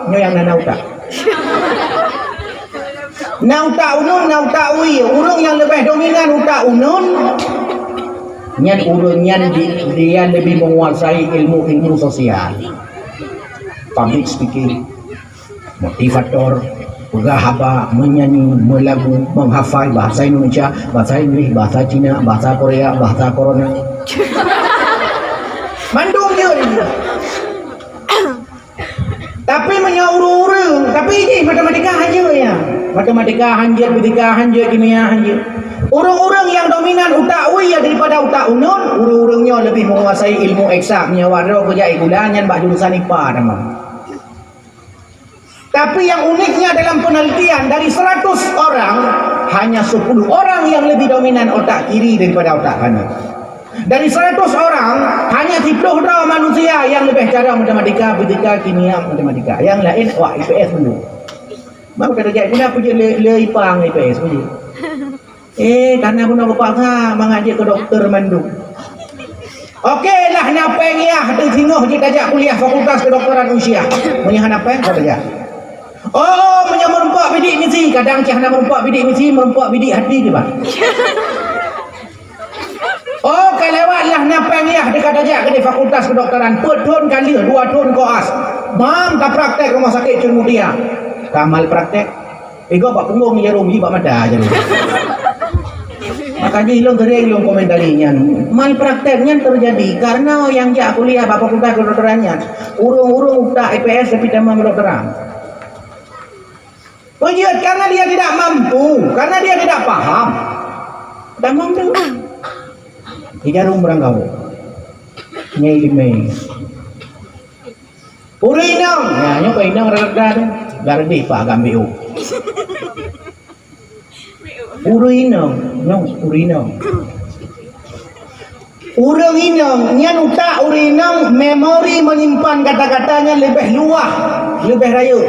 Nyoe nyang na, na utak. Na utak uneun, na utak wie. Ureueng nyang leubeh dominan utak uneun, nyan ureueng nyan di-, dia lebih menguasai ilmu-ilmu sosial. Public speaking, motivator, peugah haba, menyanyi, melagu, menghafal bahasa Indonesia, bahasa Inggris, bahasa Cina, bahasa Korea, bahasa corona. Mandum jeuet. Tapi meunyoe ureuëng-ureuëng, tapi jih matematika hanjeuet ya. Matematika hanjeuet, fisika hanjeuet, kimia hanjeuet. Ureuëng-ureuëng nyang dominan utak wie daripada utak uneun, ureuëng-ureuëng nyoe leubeh menguasai ilmu eksak. Meunyoe awak droe keujak sikula nyan bak jurusan I P A teuma. Tapi yang uniknya dalam penelitian, dari seratus orang, hanya sepuluh orang yang lebih dominan otak kiri daripada otak kanan. Dari seratus orang, hanya siplôh droe manusia yang leubeh carông matematika, fisika, kimia, matematika. Yang lain, wah, I P S dulu. Baru kata jaweueb, kenapa je le, le I P A ngon I P S je? Eh, karena bunoe geupaksa mangat jeuet keu doktor mandum. Oke lah, na péng yah teuh singoh jih tajak kuliah Fakultas Kedokteran Unsyiah. Meunyoe hana péng, ka tajak. Oh, meunyoe meurumpok bidik misi, kadang cit hana meurumpok bidik misi, meurumpok bidik hati tiba. Oh, ka lewat lah na péng yah teuka tajak keudeh Fakultas Kedokteran. Peuet thon ka lheueh, dua thon koas. Mam tapraktek rumoh sakét Cut Mutia. Ka malpraktek. Igoe bak punggong jaroe, bak mata jaroe. Maka jih lôn sering lôn komentari nyan. Malpraktek nyan terjadi karena nyang jak kuliah bak Fakultas Kedokteran nyan, ureuëng-ureuëng utak I P S tapi tamong kedokteran. Peujeuet karena dia tidak mampu, karena dia tidak paham. Tamong tu. Di jarum rangkau. Nyai limai. Ureuëng inong, nah, nyoe keu inong rada-rada tu. Gardeh pak agam B O. Ureuëng inong, nyoe ureuëng inong. Ureuëng inong, nyan utak ureuëng inong, memori menyimpan kata-kata nyan leubeh luwah, leubeh rayeuk.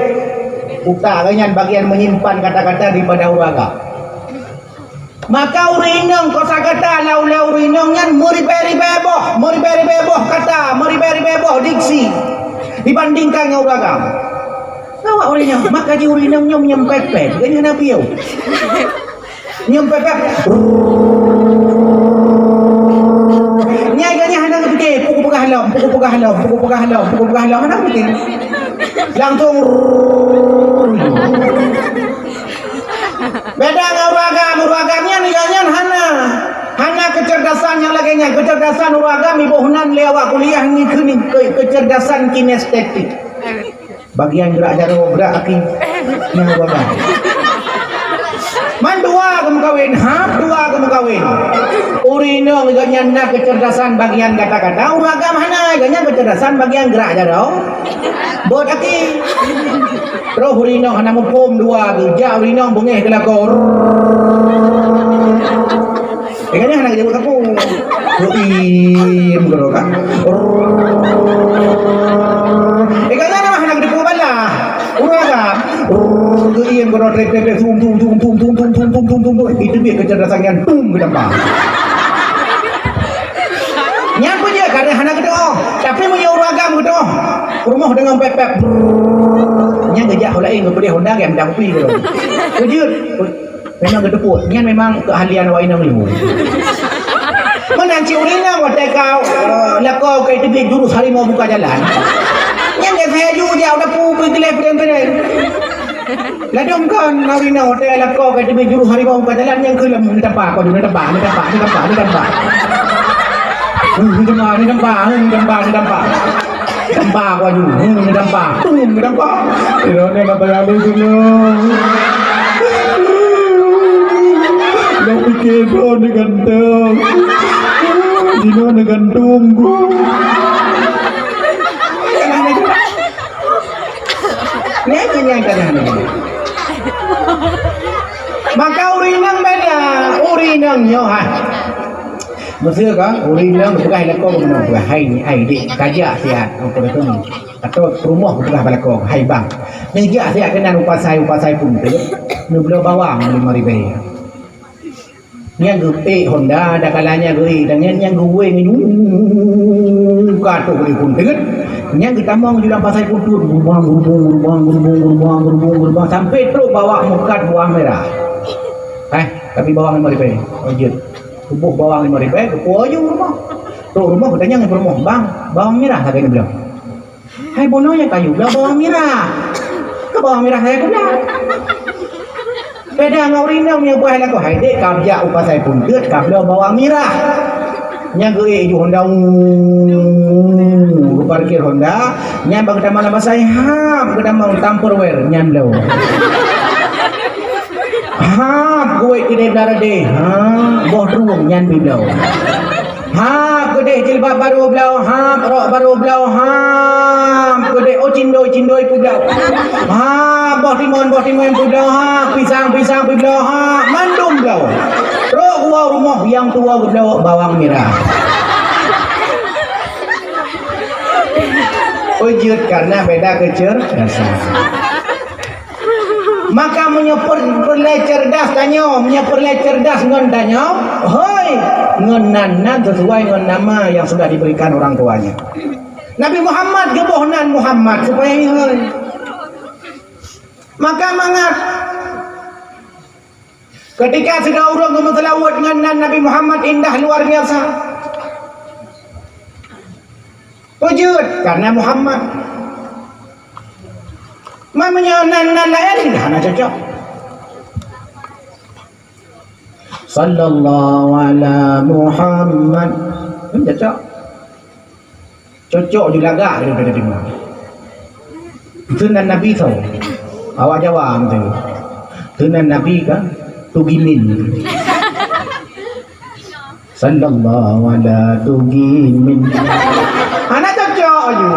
Utak nyan bagian menyimpan kata-kata daripada ureuëng agam. Maka ureuëng inong, kosa kata lau-lau ureuëng inong nyan meuribèe-ribèe boh, meuribèe-ribèe boh kata, meuribèe-ribèe boh diksi dibandingkan ngon ureuëng agam. Awak ureuëng inong, maka jih ureuëng inong nyoe meunyoe pèt-pèt, geuh nyan na piôh. Nyoe pèt-pèt. Nyai geuh nyan hana geupike, puku peugah lom, puku peugah lom, puku peugah lom, puku peugah lom, hana geupike. Langsung. Beda ngon ureuëng agam, ureuëng agam nyan, nyan hana, hana kecerdasan nyang lagèe nyan. Kecerdasan ureuëng agam iboh nan lé awak kuliah ngieng keunoe ke-, kecerdasan kinestetik. Bagian gerak jaroe, gerak kaki. Nyan ureuëng agam. Man dua geumeukawen, ha, dua geumeukawen. Ureuëng inong geuh nyan na kecerdasan bagian kata-kata, ureuëng agam hana, geuh nyan kecerdasan bagian gerak jaroe. Bot aki. Roh ureuëng inong hana muphom dua tu. Jak ureuëng inong beungéh keu lakoe. Rrrr. Eh, kan hana geujaweueb sapeue. Geuiem keudroe kan. Rrrr. Eh, kan hana geuteupeue balah. Ureuëng agam. Rrrr. Geuiem keudroe trép, trép, trép. Tum, tum, tum. Itu biet kecerdasan nyan. Tum, geutampa. Nyan pun je, karena hana geuteupeue. Tapi meunyoe ureuëng agam geuteupeue. Rumoh deungon pép-pép. Brrrr. Nyan geujak ho laén geupeudeh honda gaya mita kupi tu. Beujeuet. Memang geuteupeue. Nyan memang keahlian awak inong ilmu. Meunan cit ureuëng inong watèe ka, eh, lakoe ka teubiet jurus harimau buka jalan. Nyan gaya saya ju jak dapu peuteuleh peureun-peureun. Ladôm kon ureuëng inong watèe lakoe ka teubiet jurus harimau buka jalan nyang keu lom neutampa, kon neutampa, neutampa, neutampa, neutampa. Neutampa, neutampa, neutampa, neutampa. Neutampa ku aju, neutampa, tum, neutampa. Inoe neutampa lalu dulu. Lôn pike droe ganteng. Jinoe neugantung ku. Nyan, nyan, nyan, nyan, nyan. Maka ureuëng inong beda, ureuëng inong nyoe, ha. Meuseu ka, ureuëng inong geupeugah lakoe geumeunang peugah, "Hai, hai, dek, kajak siat, apa kata ni? Atau rumoh geupeugah bak lakoe, hai bang. Neujak siat keunan u pasai, u pasai pun tu, neubloe bawang lima ribèe." Nyang geupék honda, dakala nyan geuék, dan nyan nyang geuwéng nyoe ka trok lé phon teungeut. Nyang geutamong di lam pasai putut, geurubang, geurubong, geurubong, geurubong, geurubong, geurubong, geurubong, sampai trok bak meukat bawang merah. Eh, tapi bawang lima ribèe, oh jeuet. Tuboh bawang lima ribèe, geupeue aju rumoh. Trok rumoh, geutanyong ngon peurumoh, "Bang, bawang merah lagèe nyoe beulah?" Hai bunoe nyang kayue bloe bawang mirah. Keu bawang mirah hai guna. Beda ngon ureueng inong nyang buah lakoe hai dek ka jak u pasai Punteuet ka bloe bawang mirah. Nyang geuék ju Honda, geupakir Honda, nyan bak geutamong lam pasai, hap geutamong Tupperware nyan bloe. Hap geuék keudéh blah radéh, ha, boh trueng nyan pih bloe. Hap keudéh jilbab barô bloe, hap rok barô bloe, hap keudéh, oh, cindoi-cindoi pih bloe. Hap boh timon, boh timon pih bloe, hap pisang-pisang pih bloe, hap mandum bloe. Trok geuwoe rumoh nyang tuwoe geubloe bawang mirah. Peujeuet karena beda keuceurdasan. Maka meunyoe per-, peureulée cerdas tanyoe, meunyoe peureulée cerdas ngon tanyoe, hôi, ngon nan-nan sesuai ngon nama yang sudah diberikan orang tuanya. Nabi Muhammad geuboh nan Muhammad supaya ihôi. Maka mangat ketika sidroe ureueng geumeuseulaweuet ngon nan Nabi Muhammad indah luar biasa. Peujeuet karena Muhammad. Meunyoe nan-nan laén hana cocok. Sallallahu ala Muhammad. Kan cocok. Cocok ju lagak daripada deungoe. Itu nan Nabi tho. Awak Jawa beutôi. Itu nan Nabi kan Tugimin. Sallallahu ala Tugimin. Hana cocok aju.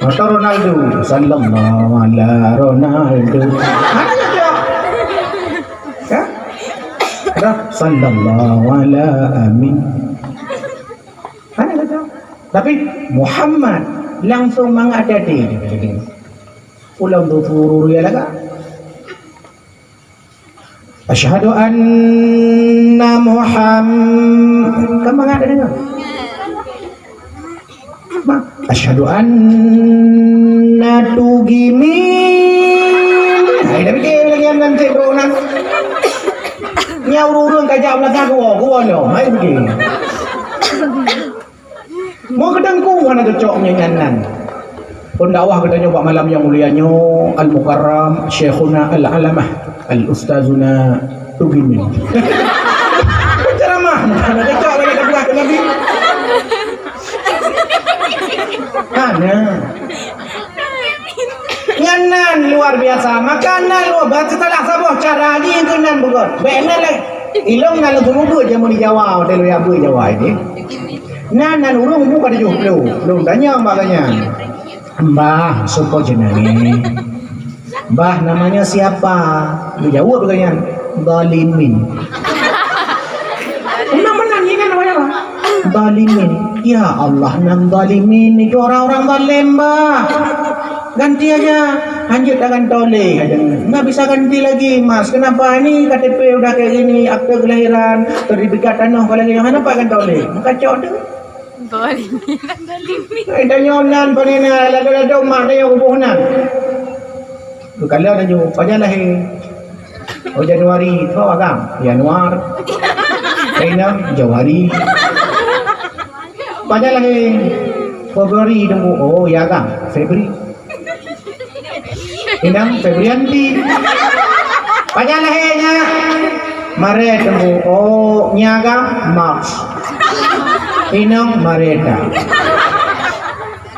Atau Ronaldo. Sallallahu ala Ronaldo. Hana cocok. Ya? Dah. Sallallahu ala Amin. Hana cocok. Tapi Muhammad langsung mangat hati-hati. Pulang tu suruh dia lagak. Asyhadu anna Muham-, kan mangat dia dengar. Ma-, asyhadu anna Tugimin. Hai, dah fikir lagi nan cek bro nan. Nya ureueng-ureueng kajak belakang gua, gua lo. Hai, fikir. Mau ke teungku hana cocok nyan nan. Pendakwah geutanyoe bak malam nyang mulia nyoe, Al-Mukarram Syekhuna Al-Alamah Al-Ustazuna Tugimin. Penceramah hana cocok lagi tabuah keu Nabi. Hana. Nyan nan luar biasa. Maka nan luar biasa, salah saboh cara jih keu nan beugöt. Bèk nan lé. Ilong nan lôn seumeubeuet jameun di Jawa, watèe lôn jak beuet Jawa ini. Nan, nan ureueng umur ka tujoh ploh. Lôn tanyong bak gobnyan, "Mbah, soe po jeuneuh?" "Mbah, namanya siapa?" Geujaweueb lé gobnyan, "Zalimin." Meunan-meunan nyan namanya, Mbah. "Zalimin." "Ya Allah, nan zalimin itu orang-orang zalim, Mbah." "Ganti aja." "Hanjeuet tagantoe lé," kata. "Nggak bisa ganti lagi, Mas. Kenapa? Ini K T P udah kayak gini, akte kelahiran, sertifikat tanah, kalau gini, kenapa gantoe lé?" Maka cok tu. Zalimin, zalimin. Eh, tanyoe nan, pane nan, lado-lado mak tanyoe kuboh nan. Geukala tanyoe, pajan lahé. Oh, Januari, tho agam. Januar. Inong, Jawari. Pajan lahé. Februari, tunggu. Oh, ya agam. Febri. Inong, Febrianti. Pajan lahé nyan. Maret, tunggu. Oh, nya agam. Max. Inong, Mareta.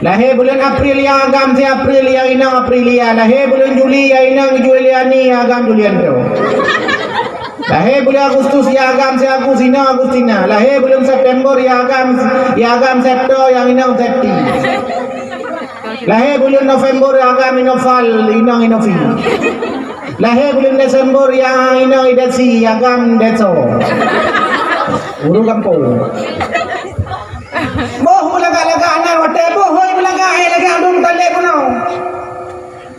Lahé buleuen April, ya agam si April, ya inong Aprilia. Lahé buleuen Juli, ya inong Juliani, ya agam Julianto. Lahé buleuen Agustus, ya agam si Agus, inong Agustina. Lahé buleuen September, ya agam, ya agam Septo, ya inong Septi. Lahé buleuen November, ya agam Inoval, inong Inovi. Lahé buleuen Desember, ya inong Idesi, ya agam Deso. Ureueng gampông. Boh meulagak-lagak nan watèe boh hôi meulagak, eh, lagak dum tandék bunoe.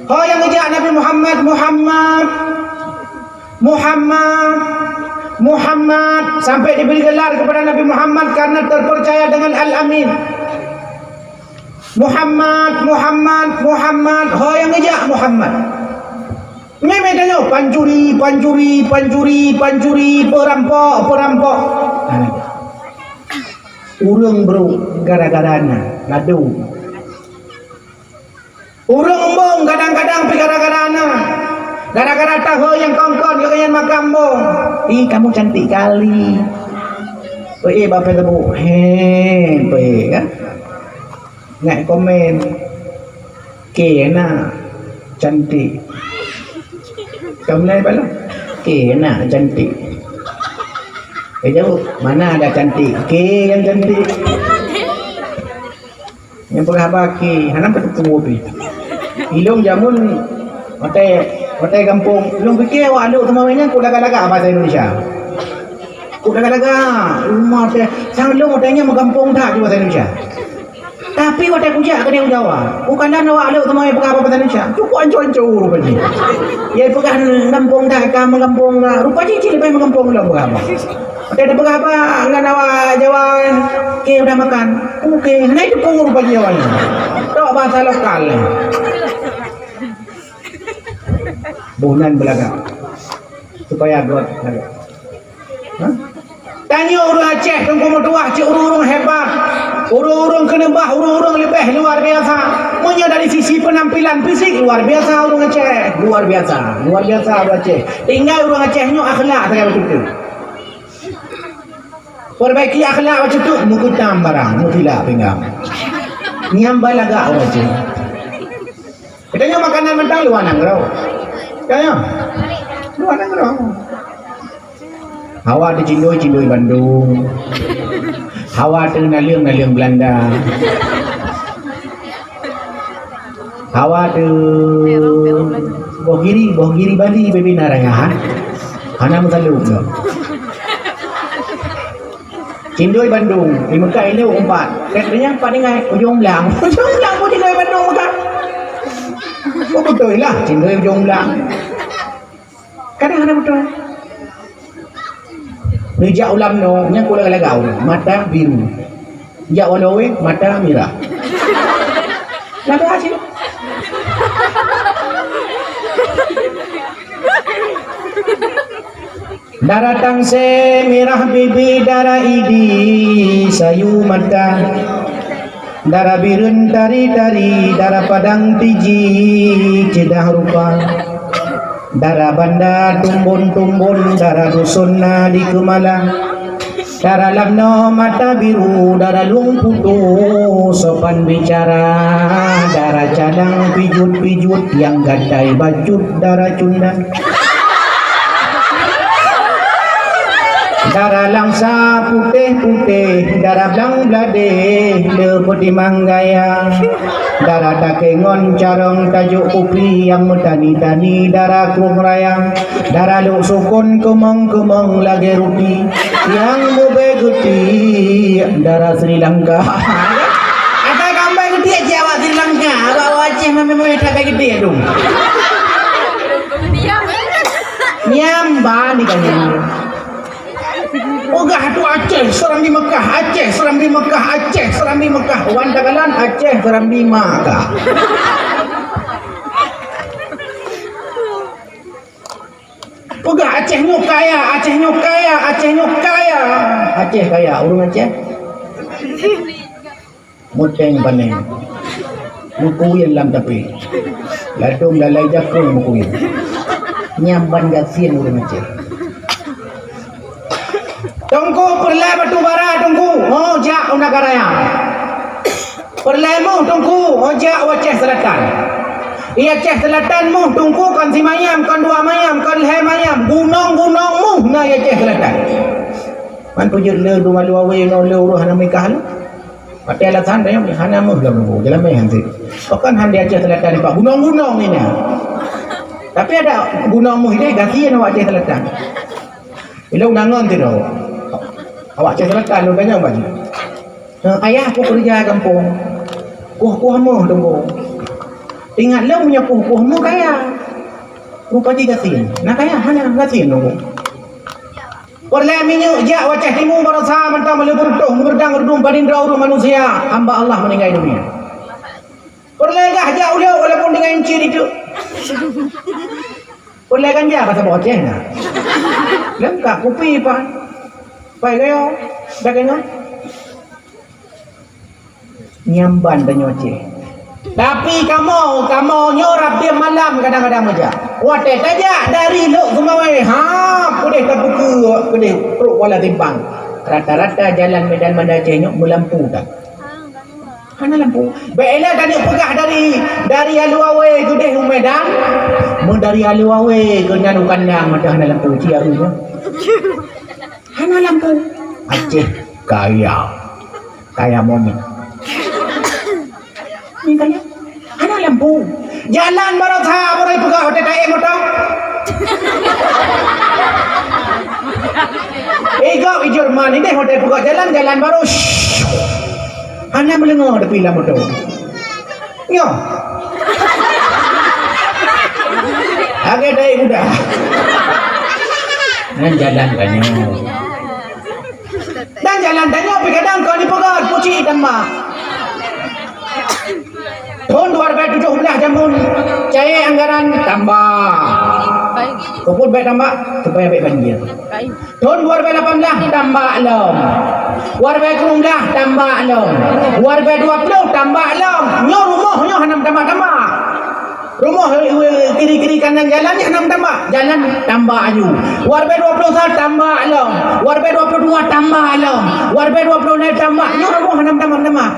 Ho nyang geujak Nabi Muhammad, Muhammad, Muhammad, Muhammad, sampai diberi gelar kepada Nabi Muhammad karena terpercaya dengan Al-Amin. Muhammad, Muhammad, Muhammad, ho nyang geujak Muhammad. Memang tanyoe pancuri, pancuri, pancuri, pancuri, perampok, perampok. Nah, ureueng brok gara-gara na, ladôm. Kadang-kadang pih gara-gara na, gara-gara tahu nyang kongkon keu nyan makam bong. Ih, kamu cantik kali. Weh, eh, bak Facebook. He, pe, kan? Ngai komen. Ke na cantik. Kamu nai bala. Ke na cantik. Eh, jawab, mana ada cantik? Ke yang cantik. Nyang peugah haba ke, hana meuteupue pih. Ilong jameun watèe, watèe gampông, ilong pike awak Lhokseumawe nyan kok lagak-lagak bahasa Indonesia. Kok lagak-lagak, rumoh teh, sang lôn watèe nyan meugampông that di bahasa Indonesia. Tapi watèe kujak keudéh u Jawa, kukalon awak Lhokseumawe peugah bahasa Indonesia, cukup ancô-ancô rupa jih. Ye peugah gampông that, ka meugampông that, rupa jih cit leubeh meugampông lom peugah haba. Watèe tapeugah haba ngon awak Jawa, "Oke, udah makan." "Oke," hana jiteupeue rupa jih awak nyan. Tok bahasa lokal nyan. Boh nan beulagak. Supaya gèt lagak. Hah? Tanyoe ureueng Aceh, Teungku meutuah, cit ureueng-ureueng hebat. Ureueng-ureueng keuneubah, ureueng-ureueng leubeh luar biasa. Meunyoe dari sisi penampilan fisik, luar biasa ureueng Aceh. Luar biasa, luar biasa ureueng Aceh. Tinggai ureueng Aceh nyoe akhlak sagai bacut teuk. Perbaiki akhlak bacut teuk, meugeutam barang, meutilak pinggang. Nyan ban lagak ureueng Aceh. Geutanyoe makanan mantong luwa nanggroe. Geutanyoe luwa nanggroe. Hawa teuh cindoi, cindoi Bandung. Hawa teuh naleueng, naleueng Belanda. Hawa teuh boh giri, boh giri Bali, bebe na raya, ha? Hana meusaleuem nyoe. Cindoi Bandung, di Mekah ilée umpat. Kat nyan pat ingat, Ujong Blang. Ujong Blang pun cindoi Bandung Mekah. Oh, beutôi lah, cindoi Ujong Blang. Kadang hana beutôi. Neujak u Lamno, nyan kok lagak-lagak, mata biru. Jak u Halowe, mata mirah. Lagak cit. Dara tangse mirah bibi, dara idi sayu mata, dara bireuen tari-tari, dara padang tiji ceudah rupa, dara banda tumbon-tumbon, dara duson na di Keumala, dara Lamno mata biru, dara lueng putu sopan bicara, dara calang pijut-pijut nyang gatai bacut, dara cunda. Dara langsa putéh-putéh, dara blang bladéh le peutimang gaya. Dara takée ngon carông tajok kupi nyang meutani-tani, dara krueng raya. Dara lok sukon keumong-keumong lagée ruti nyang mubée geuti, dara Sri Lanka. Akai kambang geuti cit awak Sri Lanka, awak Aceh memang-memang that bée geuti dong. Nyan ban di kanyang. Peugah tu Aceh Serambi Mekah, Aceh Serambi Mekah, Aceh Serambi Mekah. Wan takalon Aceh Serambi Mekah. Peugah Aceh nyoe kaya, Aceh nyoe kaya, Aceh nyoe kaya. Aceh kaya, ureueng Aceh. Muteng baneng. Meukuyen lam tapi. Ladôm lalai jakong meukuyen. Nyan ban gasien ureueng Aceh. Teungku peureulée batu bara, Teungku. Oh, jak u Nagaraya. Peureulée moh, Teungku. Oh, jak u Aceh Selatan. I Aceh Selatan moh, Teungku, kon simayam, kon dua mayam, kon lhée mayam. Gunong-gunong moh na i Aceh Selatan. Man peujeuet le dua malu awe ngon le uroh hana meukah lé. Watée alasan tanyoe hana méuh lom nunggu, jalan meh hanse. Pakon han di Aceh Selatan nibak gunong-gunong ini. Tapi ada gunong méuh ini gasien awak Aceh Selatan. Ilong dangon tu dah. Awak Aceh Selatan lôn tanyong baju. Eh, ayah aku kerja gampông. Kuh-kuh méuh tunggu. Ingat lom punya kuh-kuh méuh kaya. Rupa ji gasien. Nah kaya hana gasien tunggu. Peureulée minyeuk jak u Aceh Timu baroesa mantong meuleubeureutoh meugeurdang reudong padindra ureuëng manusia hamba Allah meuninggai dunia. Peureulée gah jak u Lhok walaupun dengan inci dituk. Peureulée ganja ka saboh Aceh na. Leungkap kupi pan. Pai gayo, dah kena. Nyamban tanyoe Aceh. Tapi kamoe, kamoe nyoe rab tiep malam kadang-kadang meujak. Watèe tajak dari Lhokseumawe, ha, keudeh tapeukeu, keudeh trok Kuala Simpang. Rata-rata jalan Medan Banda Aceh nyoe meulampu that. Hana lampu. Bèk lé tanyoe peugah dari, dari Alue Awe keudeh u Medan. Mun dari Alue Awe keu nyan u kandang, mantong hana lampu, ci areueng nyoe. Hana lampu. Aceh kaya. Kaya momen. Ni kan? Hana lampu. Jalan baroe that, baroe peugah hotel tae moto. Eh, kau i Jerman ini hotel peugah jalan, jalan baroe. Shh. Hana meuleungo tapi lam moto. Nyoe. Agak dari udah. Nan jalan kan nyoe. Dan jalan tanyoe pih kadang kon dipeugöt, pucik tambah. Thôn dua ribèe tujoh blah jameun, cayek anggaran tambah. Keupeue bèk tambah? Supaya bèk banjir. Thôn dua ribèe lapan blah tambah lom. Dua ribèe sikureueng blah tambah lom. Dua ribèe dua ploh tambah lom. Nyoe rumoh nyoe hana tambah-tambah. Rumoh, eh, kiri-kiri kanan jalan nyan hana meutamah, jalan tambah aju. Warbe dua ploh sa tambah lom, warbe dua ploh dua tambah lom, warbe dua ploh lhèe tambah. Nyoe rumoh hana meutamah-tamah.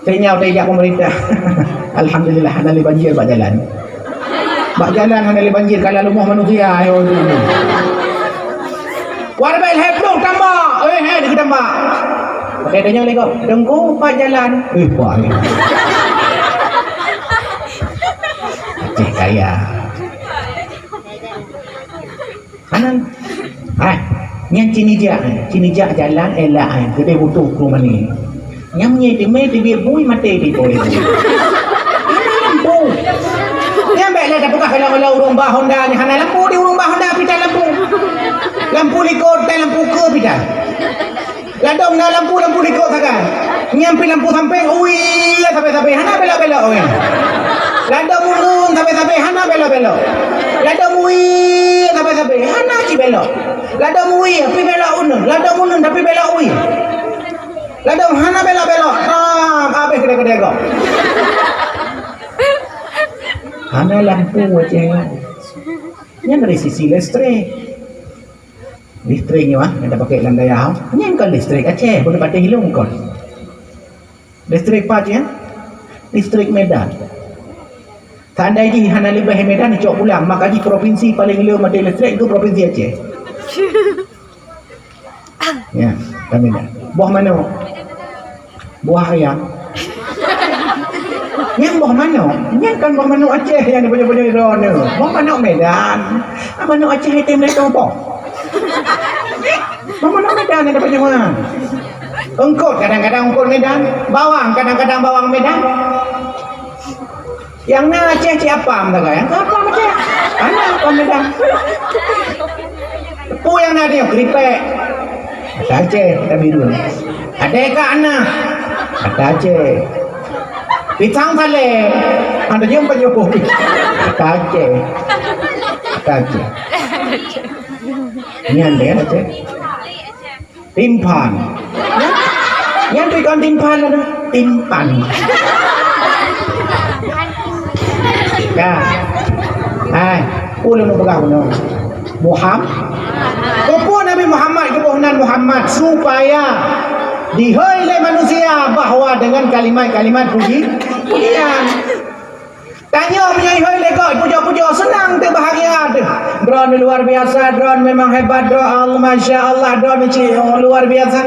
Teunyau teuh jak pemerintah. Alhamdulillah, hana lé banjir bak jalan. Bak jalan hana lé banjir, kalau rumoh manusia, ayo dulu. Warbe lhèe ploh tambah, eh, eh, dikit tambah. Pakai tanya lego, tengku empat jalan. Eh, wah. Aceh kaya. Kanan. Hai, nyan cinijak, cinijak jalan elak, hai, gede butuh ku mani. Nyang meunyoe teumé teubiet bui maté di boy. Hana lampu. Nyang bèk lé tapeugah kalau-kalau ureueng ba Honda ni hana lampu, di ureueng ba Honda pita lampu. Lampu likot dan lampu ke pita. Ladôm na lampu, lampu likot sagai. Nyang pih lampu sampéng, ui, sabe-sabe hana belok-belok ui. Ladôm uneun sabe-sabe hana belok-belok. Ladôm ui sabe-sabe hana cit belok. Ladôm ui tapi belok uneun, ladôm uneun tapi belok ui. Ladôm hana belok-belok. Ram, habéh keudè-keudè gob. Hana lampu Aceh. Nyan dari sisi listrik. Listrik nyoe ah, nyang tapakèk lam dayah. Nyan kon listrik Aceh, bukan patéh ilông kon. Listrik pat nyan? Listrik Medan. Seandai jih hana leubeh Medan cok pulang, maka jih provinsi paling le maté listrik itu provinsi Aceh. Ya, kami dah. Boh manok. Buah ayam. Nyang boh manok, nyang kan boh manok Aceh nyang dipajoh-pajoh droeneuh. Boh manok Medan. Ah, manok Aceh item le toboh. Boh manok Medan nyang dipajoh. Eungkot kadang-kadang eungkot Medan, bawang kadang-kadang bawang Medan. Nyang na Aceh cit apam sagai, nyang ka apam Aceh. Hana apam Medan. Peue nyang na di nyoe? Keripèk. Ata Aceh, ata biru. Adèe ka na. Ata Aceh. Pisang salé. Ada jumpa jumpa. Ata Aceh. Ata Aceh. Nyan deh Aceh. Timphan. Nyan pih kon timphan lagèe timphan. Ka. Hai, ulôn peugah bunoe. Muham-, peue Nabi Muhammad geuboh nan Muhammad supaya dihôi lé manusia bahwa dengan kalimat-kalimat puji, pujian. Tanyoe meunyoe ihôi lé gob pujoe-pujoe, seunang teuh, bahagia teuh. Droeneuh luar biasa, droeneuh memang hebat, droeneuh Allah, masya Allah, droeneuh cit luar biasa.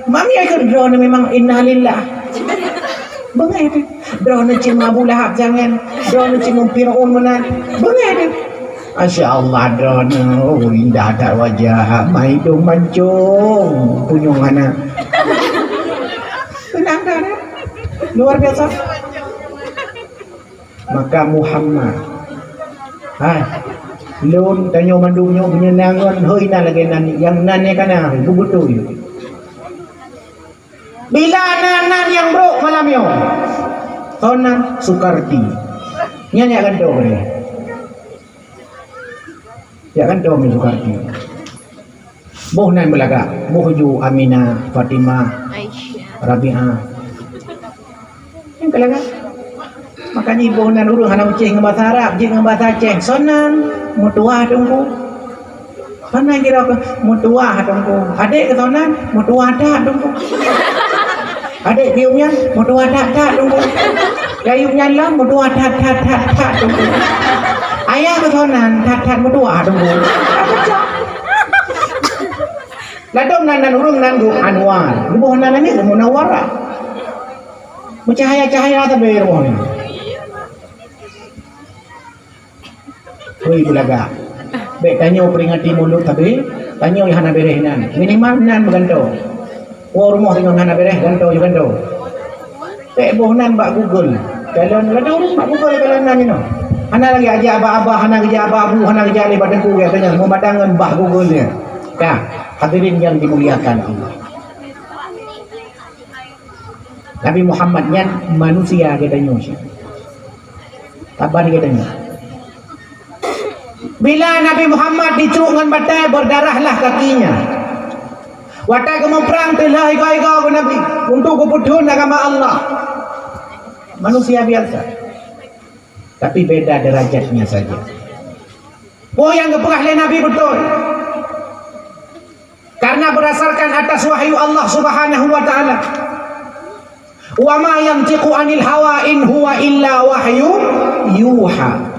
Mami ikut droeneuh memang innalillah. Beungéh teuh. Droeneuh cit Abu Lahab jangan, droeneuh cit Firaun meunan. Beungéh teuh. Masya Allah, droeneuh, oh, indah that wajah, maidong mancung, punyueng hana. Seunang that, eh? Luar biasa. Maka Muhammad, hai, lôn tanyoe mandum nyoe meunyoe na ngon hôi na lagèe nan, nyang nan nyan ka na, beubeutôi. Bila na nan nyang brok malam nyoe, hana Sukarti. Nyan nyang gantoe keu dia. Ya kan, dong Zulkarnain. Boh nan beulagak, boh ju Aminah, Fatimah, Aisyah. Rabi'ah. Nyang keulagak. Makanya iboh nan ureuëng hana ucéh ngon bahasa Arab, jeuet ngon bahasa Aceh. Sonan, meutuwah Teungku. Sonan kira ke meutuwah Teungku. Adék ke sonan, meutuwah that Teungku. Adék piôh nyan, meutuwah that-that Teungku. Kayup nyan lom, meutuwah that-that-that-that Teungku. Ayah ke sonan, that-that meutuwah Teungku. Ladom nan, nan ureuëng nan geuh Anwar. Geuboh nan nyan Munawwarah. Meucahaya-cahaya sabe roh nyan. Hôi beulaga. Bék tanyoe peringati mulod sabe, tanyoe nyang hana béréh nan. Minimal nan meugantoe. Woe rumoh tanyoe hana béréh, gantoe ju gantoe. Bék boh nan bak Google. Kalon ladom bak Google kalon nan inoe. Hana lagée jak bak abah, hana geujak bak abu, hana geujak lé bak teungku geutanyoe. Meumadang ngon bak Google nyan. Ka, hadirin yang dimuliakan Allah. Nabi Muhammad nyan manusia geutanyoe cit. Saban geutanyoe. Bila Nabi Muhammad dicruk ngon batée, berdarahlah kakinya. Watée geumuprang, teulah igoe-igoe Nabi untuk geupeutheun agama Allah. Manusia biasa. Tapi beda derajatnya saja. Peue nyang geupeugah lé Nabi beutôi. Karena berdasarkan atas wahyu Allah Subhanahu wa Ta'ala. "Wa ma yantiqu 'anil hawa, in huwa illa wahyu yuha."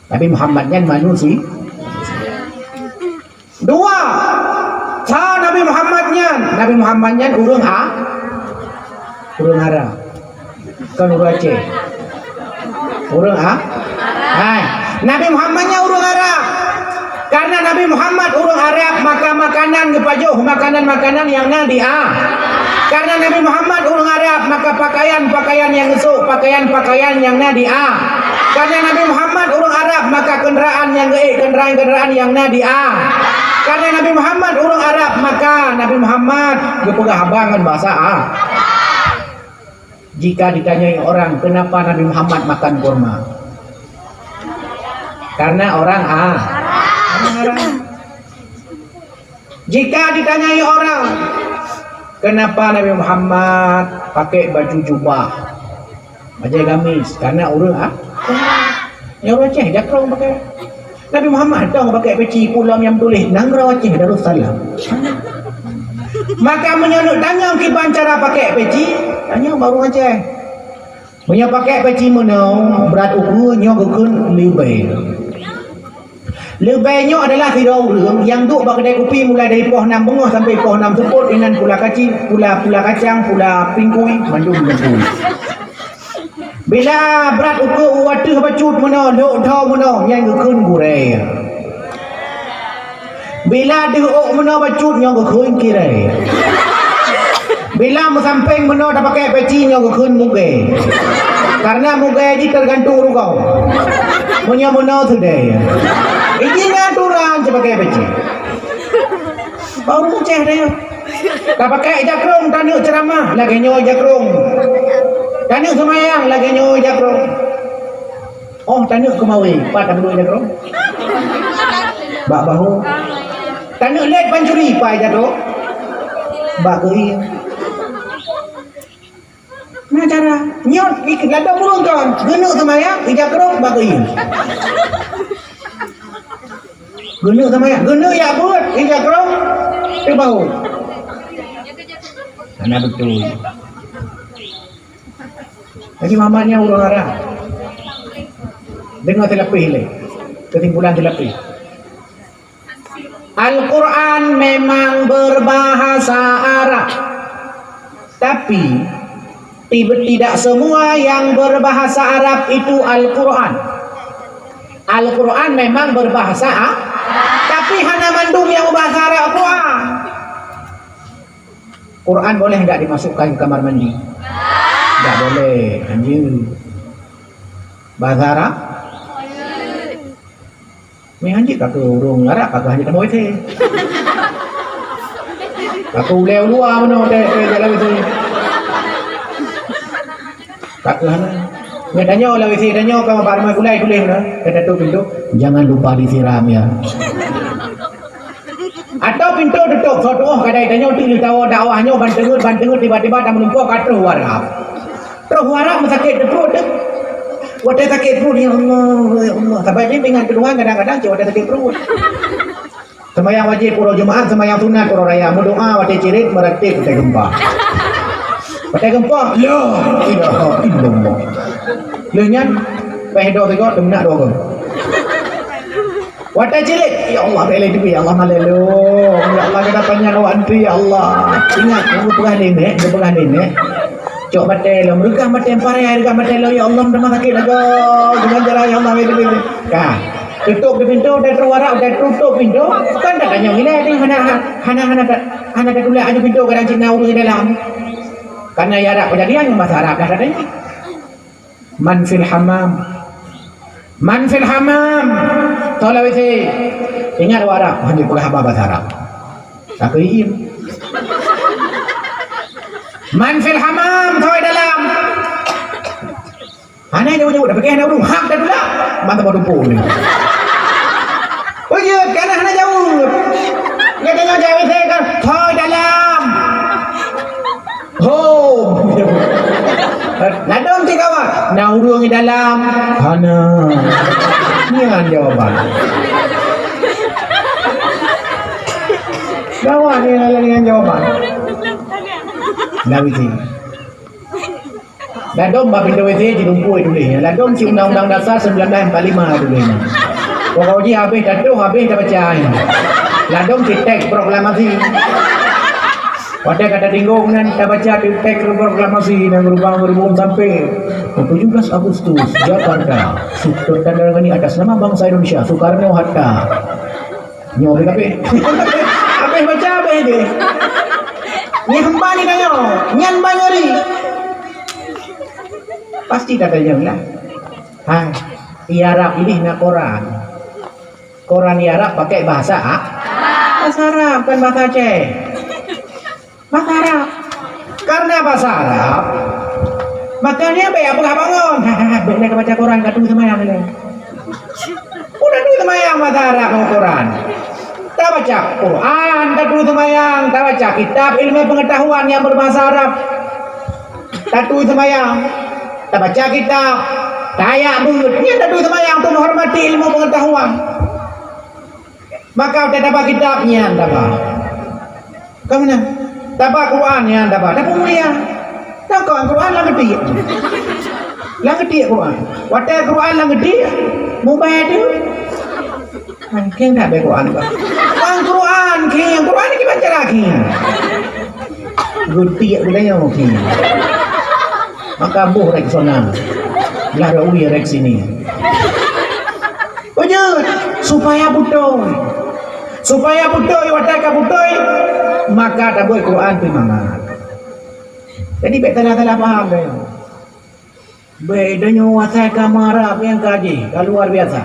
Nabi Muhammad nyan manusia. Dua, sa Nabi Muhammad nyan, Nabi Muhammad nyan ureuëng a, ureuëng Arab. Kon ureuëng Aceh. Ureuëng a? Hai. Nabi Muhammad nyan ureuëng Arab. Karena Nabi Muhammad ureuëng Arab, maka makanan geupajoh makanan-makanan nyang na di a. Karena Nabi Muhammad ureuëng Arab, maka pakaian-pakaian nyang geusok, pakaian-pakaian nyang na di a. Karena Nabi Muhammad ureuëng Arab, maka kenderaan nyang geuék, kenderaan-kenderaan nyang na di a. Karena Nabi Muhammad ureuëng Arab, maka Nabi Muhammad geupeugah haba ngon bahasa a. Jika ditanyai orang, "Kenapa Nabi Muhammad makan kurma?" Karena orang a-, orang Arab. Jika ditanyai orang, "Kenapa Nabi Muhammad pakai baju jubah, bajée gamis?" Karena ureuëng a-, Nyoe ureuëng Aceh, jakrong pakai. Nabi Muhammad dong pakai peci, peue lom nyang tuléh, "Nanggroe Aceh Darussalam." Maka meunyoe neuk tanyong kiban cara pakai peci, tanyong bak ureuëng Aceh. Meunyoe pakai peci meunoe, brat ukeue nyoe geukheun leubeh. Leubeh nyoe adalah sidroe ureuëng nyang duek bak keudai kupi mulai dari poh nam beungoh sampai poh nam seupôt, inan pula kaci-, pula, pula kacang, pula pingkui, mandum geukheun. Bila brat ukeue u ateueh bacut meunoe, lhok dhoe meunoe, nyan geukheun gurée. Bila deuh ôk meunoe bacut, nyoe geukheun kirée. Bila meusampéng meunoe tapakai peci, nyoe geukheun mugée. Karena mugée jih teugantung rugoe. Meunyoe meunoe seudeh. Iji na aturan sipakai peci. Baru Aceh deh. Tapakai jakrong, taneuk ceuramah, lagée nyoe jakrong. Taneuk seumayang, lagée nyoe jakrong. Oh, taneuk keumawe, pat tapeudok jakrong? Bak bahu. Taneuk lét pancuri, pat jakrong? Bak geuieng. Na cara. Nyoe, ik-, ladom ureuëng kon. Geuneuk seumayang, ija krong bak geuieng. Geuneuk seumayang, geuneuk jak beuet, ija krong, teubahu. Hana beutôi. Jadi, mama nyan ureuëng Arab. Deungoe teulapéh lé. Keusimpulan teulapéh. Al-Quran memang berbahasa Arab, tapi ti-, tidak semua yang berbahasa Arab itu Al-Quran. Al-Quran memang berbahasa Arab, tapi hana mandum nyang berbahasa Arab Quran. Quran boleh nggak dimasukkan ke kamar mandi? Nggak boleh, anjing. Bahasa Arab? Meuhanjeuet ka keu ureuëng Arab, ka keu hanjeuet tamong W C. Ka keu ulée uluwa meunoe teuh, teuh jalan W C. Ka keu hana. Nyan tanyoe lam W C tanyoe ka bak rumoh gulai tuléh meunoe, ka tatup pintoe, "Jangan lupa disiram ya." Atau pintoe tutup, soe tuoh kadai tanyoe teuh lheueh tawoe dakwah nyoe ban teungeut, ban teungeut tiba-tiba tameulumpoe ka troh u Arab. Roh warak meusakét di pruet deh. Watée sakét pruet, ya Allah, ya Allah. Sabai jih ingat keuluhan kadang-kadang cit watée sakét pruet. Seumayang wajéb uroe Jumaat, seumayang sunat uroe raya, meudoa watée cirit, meuratéb watée geumpa. Watée geumpa, la ilaha illallah. Lheueh nyan, péh doh sigoe, teumeunak dua goe. Watée cirit, ya Allah, bèk lé teubiet, ya Allah, malèe lôn. Ya Allah, gata panyang awak antri, ya Allah. Ingat, geupeugah lé nek, geupeugah lé nek. Cok batèe lom, reugah batèe paré, reugah batèe lom, ya Allah, meutamah sakét lagoe. Jangan jalan, ya Allah, bèk lé teubiet. Ka. Tutôp di pintoe, dan teuwarak, dan tutôp pintoe. Kan dak tanyong ilèe, hana, hana, hana, hana tatulak aju pintoe, kadang cit na ureueng di dalam. Karena ya Arab, kejadian bahasa Arab dah katanya. Man fil hamam. Man fil hamam. Toh lam W C. Ingat awak Arab, hana peugah haba bahasa Arab. Takeu iem. Man fil hamam, toh dalam. Hana jaweueb-jaweueb, tapi hana ureueng hak dah tulak. Mantap mau tumpuk ni. Oh iya, karena hana jaweueb. Dia tengok jaweueb saya kan, toh dalam. Hom. Ladôm cit kawan. Na ureueng di dalam. Hana. Nyan jawaban. Gawat ni lawan nyan jawaban. Nabi sini. Ladôm bak pintoe W C jilumpui tuléh nyan. Ladôm cit Undang-Undang Dasar sembilan belas empat lima tuléh nyan. Pokok jih habéh tatuh, habéh tabaca nyan. Ladôm cit teks proklamasi. Watèe ka tatinggong nyan tabaca teks proklamasi nyang geurubah-geurubah sampai tujuh belas Agustus, Jakarta. Sultan Tanda Tangani atas nama bangsa Indonesia, Soekarno Hatta. Nyoe habéh-habéh. Habéh baca, habéh deh. Nyan ban ni tanyoe, nyan ban ngeri. Pasti tatanyong lah. Hai, di Arab ideh na koran. Koran di Arab pakai bahasa A-, bahasa Arab, bukan bahasa Aceh. Bahasa Arab. Karena bahasa Arab, makanya bèk peugah bangon. Bèk lé ka baca Quran, ka tueng seumayang lé. Udah tueng seumayang bahasa Arab ngon Quran. Tabaca Quran, ka tueng seumayang, tabaca kitab ilmu pengetahuan yang berbahasa Arab. Ka tueng seumayang, tabaca kitab, tayak beuet, nyan ka tueng seumayang untuk menghormati ilmu pengetahuan. Maka watèe taba kitab nyan taba. Ka meunan. Taba Quran nyan taba. Taba mulia. Takon Quran lam geutiek. Lam geutiek Quran. Watèe Quran lam geutiek, mubai tu. Kan king dak be Quran ba. Kan Quran king, Quran ni kiban cara king. Geutiek geutanyoe king. Maka boh rek sonan. Lah dak ui rek sini. Beujeuet, supaya beutôi. Supaya beutôi, watèe ka beutôi, maka tabeuet Quran pih mangat. Jadi, bèk salah-salah paham, bèk. Bèk, tanyoe asai ka Arab nyang ka jih, ka luar biasa.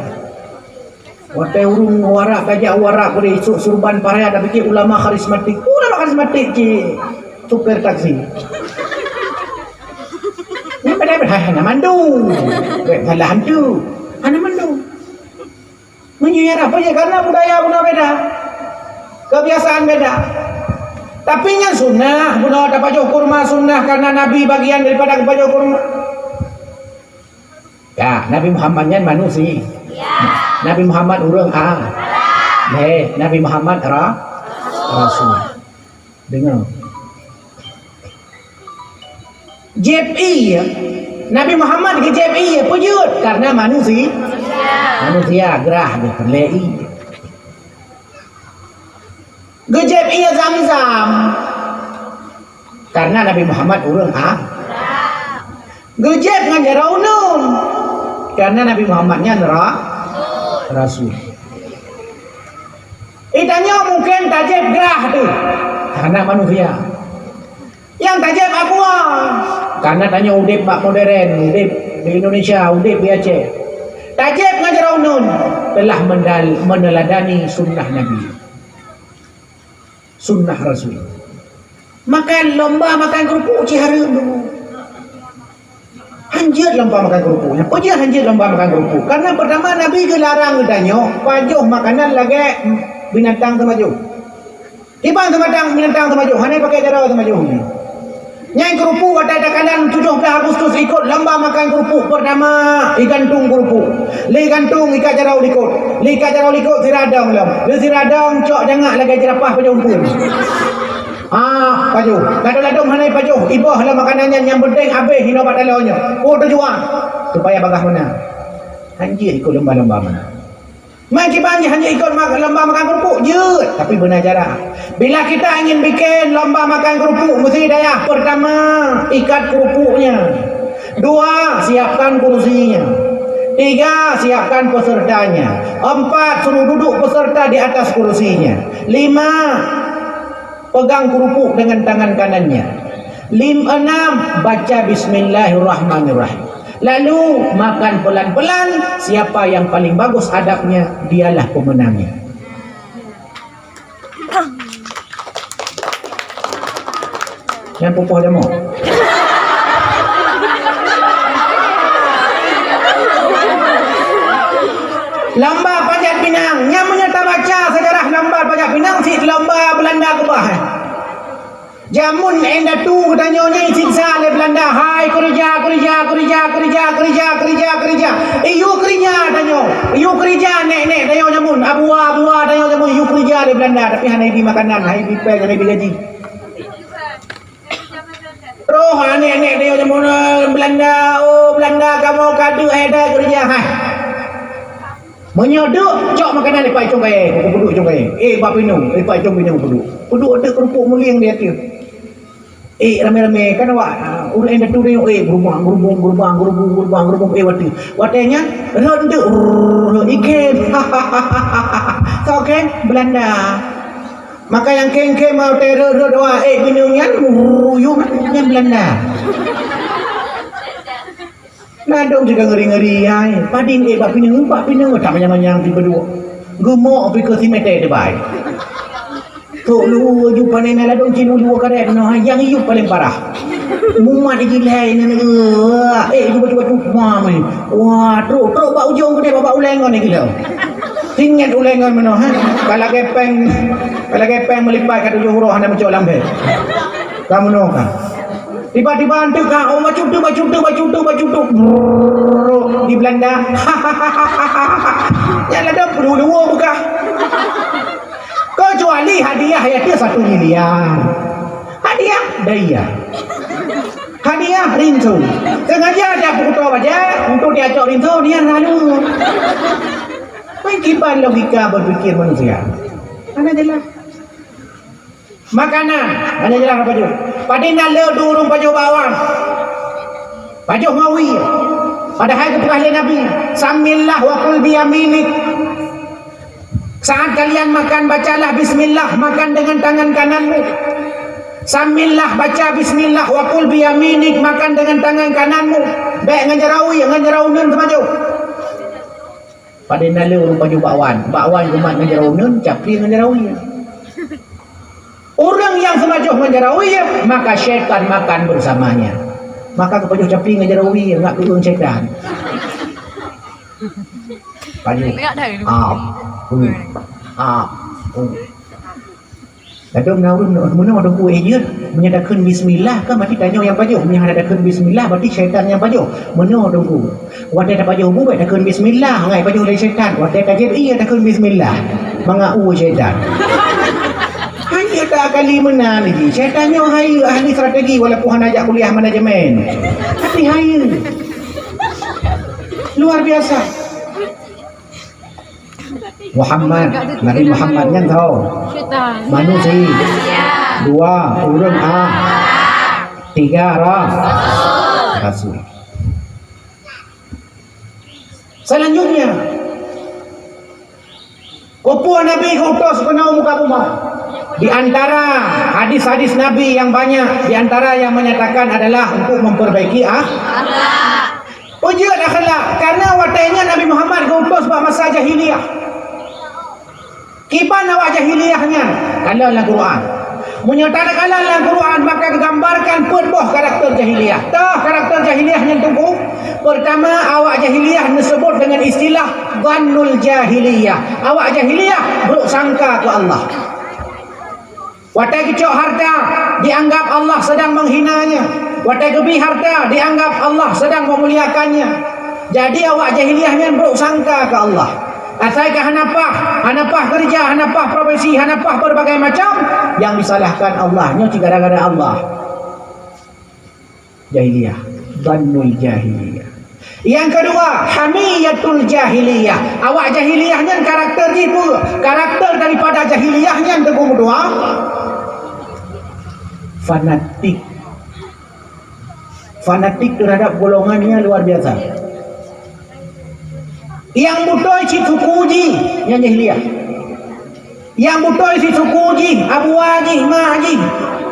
Watèe ureueng Arab, ka jak Arab, beude isuk surban paraya, tapike ulama karismatik. Ulama karismatik cit supir taksi. Nyan padahai hana mandum. Bèk salah hantu. Hana mandum. Meunyoe ya apa ya, karena budaya bunoe beda. Kebiasaan beda. Tapi nyan sunnah, bunoe tapajoh kurma sunnah karena Nabi bagian daripada tapajoh kurma. Ya, Nabi Muhammad nyan manusia. Nabi Muhammad ureueng a-, eh, Nabi Muhammad ra-, rasul. Deungoe. Jieb ié. Nabi Muhammad geujieb ié, peue jeuet? Karena manusi-, manusia, grah geuh peureulèe ié. Geujieb ié Zam-Zam. Karena Nabi Muhammad ureueng a-, geujieb ngon jaroe uneun. Karena Nabi Muhammad nyan ra-, rasul. Di tanyoe mungken tajieb grah teuh, karena manusia. Nyang tajieb aqua, karena tanyoe udép bak modern, udép di Indonesia, udép di Aceh. Tajieb ngon jaroe uneun, telah mendal-, meneladani sunnah Nabi. Sunnah Rasul. Makan lomba makan kerupuk cit hareuem tu. Hanjeuet lomba makan kerupuk. Nyang peue jeuet hanjeuet lomba makan kerupuk? Karena pertama Nabi geularang geutanyoe pajoh makanan lagèe binatang teumajoh. Kiban binatang, binatang teumajoh, hana pakai jaroe teumajoh. Nyang keurupuk watèe takalon tujoh blaih Agustus ikot lomba makan keurupuk, peurtama igantung keurupuk, lé igantung ikat jaroe likot, lé ikat jaroe likot siradong lom, lé siradong cok jangak lagèe jeurapah pajoh umpun. Ah, pajoh. Ladôm-ladôm hana pajoh, iboh lom makanan nyan, nyang penting abéh inoe bak taloe nyoe. Peue tujuan? Supaya bagaih meunan. Hanjeuet ikot lomba-lomba meunan. Meukiban jih hana ikot ma-, lomba makan keurupuk, jeuet, tapi beuna cara. Bila kita ingin bikin lomba makan keurupuk, mesti dayah, pertama, ikat keurupuknya. Dua, siapkan kursinya. Tiga, siapkan pesertanya. Empat, suruh duduk peserta di atas kursinya. Lima, pegang keurupuk dengan tangan kanannya. Lim-, enam, baca bismillahirrahmanirrahim. Lalu makan pelan-pelan, siapa yang paling bagus adabnya, dialah pemenangnya. Nyang pupoh leumah. Lomba panjat pinang. Nyang meunyoe tabaca sejarah lomba panjat pinang, cit lomba Beulanda keubah, eh. Jameun indatu geutanyoe nyan jisiksa lé Beulanda. Hai keureuja, keureuja, keureuja, keureuja, keureuja, keureuja, keureuja. Iyue keureuja tanyoe. Iyue keureuja nèk-nèk tanyoe jameun. Abuwa, abuwa tanyoe jameun. Iyue keureuja lé Beulanda, tapi hana ibi makanan, hana ibi péng, hana ibi gaji. Roh aneuk-aneuk dia nyoe meunan Beulanda, oh Beulanda kamoe ka deuek hai dai keureuja hai. Meunyoe deuek, cok makanan dipat icong kayèe, peuduek icong kayèe. Eh, bak pineung, dipat icong pineung peuduek. Peuduek teuk keurupuk mulieng di ateueh. Eh, ramé-ramé kan awak, ah, ureueng indatu dia nyoe, eh, geurubang, geurubong, geurubang, geurubong, geurubong, geurubong, eh, watèe. Watèe nyan, rhot teuk, rhot, ikem. Soe khem? Beulanda. Maka nyang khem-khem watèe rhot-rhot awak ék pineung nyan, ruyuh nyan Beulanda. Na dong juga ngeri-ngeri ai. Padum ék bak pineung, bak pineung tak manyang-manyang tiba dua. Geumok pih keu simete dibai. Trok luweue ju panen na ladong cit luweue karet na nyang iyup paleng parah. Mumat di jilai na, eh, ju bacut-bacut, wah, meunan. Wah, trok, trok bak ujong keudéh, bak ulèe ngon lagèe nyoe. Ingat ulèe ngon meunoe, ha? Ka lagèe péng, ka lagèe péng meulipat ka tujoh uroe hana meucok lam bèe. Ka meunoe ka. Tiba-tiba anteuk ka, oh, bacut tu, bacut tu, bacut tu, bacut tu. Brrrr, di Beulanda. Nyan ladom, dua-dua buka. Kecuali hadiah yaitu satu miliar. Hadiah daya. Hadiah rinso. Sengaja dia peukuto baja untuk diacok rinso, dia lalu. Meukiban logika berpikir manusia. Hana jelas. Makanan, hana jelas apa tu. Padum na le dua ureueng pajoh bak awak. Pajoh ngon wie. Padahai geupeugah lé Nabi, "Samillah wa kul biyaminik." Saat kalian makan, bacalah bismillah, makan dengan tangan kananmu. Samillah, baca bismillah, wa kul biyaminik, makan dengan tangan kananmu. Bèk ngon jaroe, ngon jaroe uneun teumajoh. Padum na le ureueng pajoh bak wan. Bak wan geumat ngon jaroe uneun, capli ngon jaroe. Ureueng nyang seumajoh ngon jaroe, maka syaitan makan bersamanya. Maka geupajoh capli ngon jaroe, ngat keu ureueng syaitan. Pajoh. Ap. Hu. Ap. Hu. Ladom na ureueng meunoe teungku, eh, jeuet. Meunyoe takheun bismillah, kan berarti tanyoe nyang pajoh. Meunyoe hana takheun bismillah, berarti syaitan nyang pajoh. Meunoe teungku. Watèe tapajoh bu, bèk takheun bismillah, ngai pajoh lé syaitan. Watèe tajép ie takheun bismillah. Mangat u syaitan. Hanya tak kali meunan lagi. Syaitan nyoe hai ahli strategi walaupun hana jak kuliah manajemen. Tapi hai. Luar biasa. Muhammad, Nabi Muhammad nyan tho. Manusia. Dua, ureueng a. Tiga, ra-, rasul. Selanjutnya, peue Nabi geuutus keunoe muka bumoe. Di antara hadis-hadis Nabi yang banyak, di antara yang menyatakan adalah untuk memperbaiki ah-, peujeuet akhlak, karena watèe nyan Nabi Muhammad geuutus bak masa jahiliyah. Kiban awak jahiliyah nyan? Kalon lam Quran. Meunyoe takalon lam Quran, maka geugambarkan peuet boh karakter jahiliyah. Toh karakter jahiliyah nyan teungku? Peurtama, awak jahiliyah neuseubut deungon istilah dhannul jahiliyah. Awak jahiliyah brôk sangka keu Allah. Watèe geucok hareuta, dianggap Allah sedang menghinanya. Watée geubri harta, dianggap Allah sedang memuliakannya. Jadi awak jahiliyah nyan brok sangka keu Allah. Asai ka hana paih, hana paih keureuja, hana paih profesi, hana paih berbagai macam, nyang disalahkan Allah. Nyoe cit gara-gara Allah. Jahiliyah, dhannul jahiliyah. Nyang keudua, hamiyatul jahiliyah. Awak jahiliyah nyan karakter jih peue? Karakter daripada jahiliyah nyan teungku meutuah, fanatik. Fanatik terhadap golongan nyan luar biasa. Nyang beutôi cit suku jih, nyan jahiliyah. Nyang beutôi cit suku jih, abua jih, mak jih,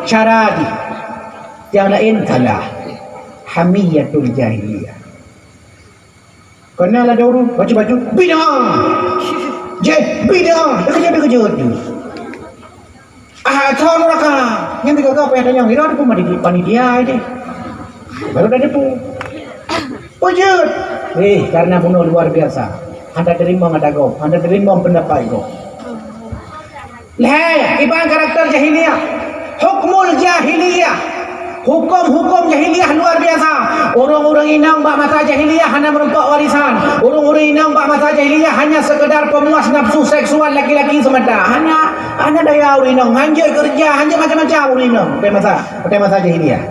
cara jih. Nyang laén salah. Hamiyatul jahiliyah. Keunan ladôm ureuëng bacut-bacut, "Bid'ah! Jeh, bid'ah! Teukeujot-teukeujot!" Ah, thon nuraka. Nyang tiga-tiga payah tanyong, ira pun panitia ini. Baru dah depu. Peujeuet. Eh, karena bunoe luar biasa. Hana teurimong ata gob, hana teurimong pendapat gob. Lhée, kiban karakter jahiliyah. Hukmul jahiliyah. Huköm-huköm jahiliyah luar biasa. Ureuëng-ureuëng inong bak masa jahiliyah hana meureumpok warisan. Ureuëng-ureuëng inong bak masa jahiliyah hanya sekedar pemuas nafsu seksual laki-laki semata. Hana, hana daya ureuëng inong, hanjeuet keureuja, hanjeuet macam-macam ureuëng inong. Pada masa, pada masa jahiliyah.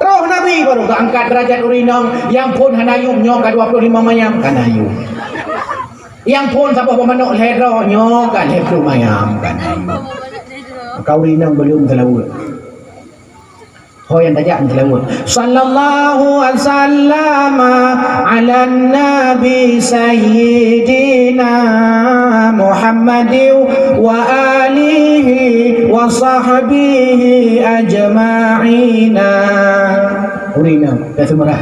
Roh Nabi baru geuangkat derajat ureuëng inong nyang phon hana yum nyoe ka dua puluh lima mayam ka na yum. Nyang phon saboh boh manok lhée droe nyoe ka lhée ploh mayam ka na yum. Maka ureuëng inong belum teulaweuet. Ho nyang tajak teulaweuet. Sallallahu wasallama ala nabi sayyidina Muhammadin wa alihi wa sahbihi ajma'ina. Ureuëng inong, dah seumeurah.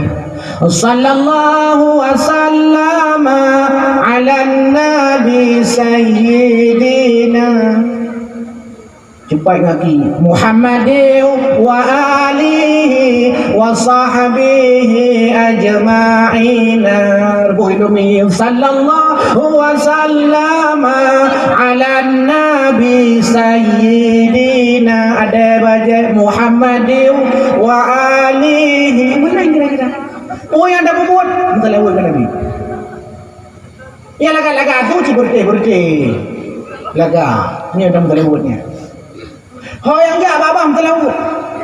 Sallallahu wasallama ala nabi sayyidina. Cepat ngaki. Muhammadin wa alihi wa sahbihi ajma'ina. Rebuh Indomie. Sallallahu wasallama ala nabi sayyidina. Ada bajet Muhammadin wa alihi. Mana kira-kira? Oh, nyang dah bubuet, meuseulaweuet keu Nabi. Nyang lagak-lagak tu cit beureutéh-beureutéh. Lagak, nyan dah meuseulaweuet nyan. Ho nyang jak babah meuseulaweuet.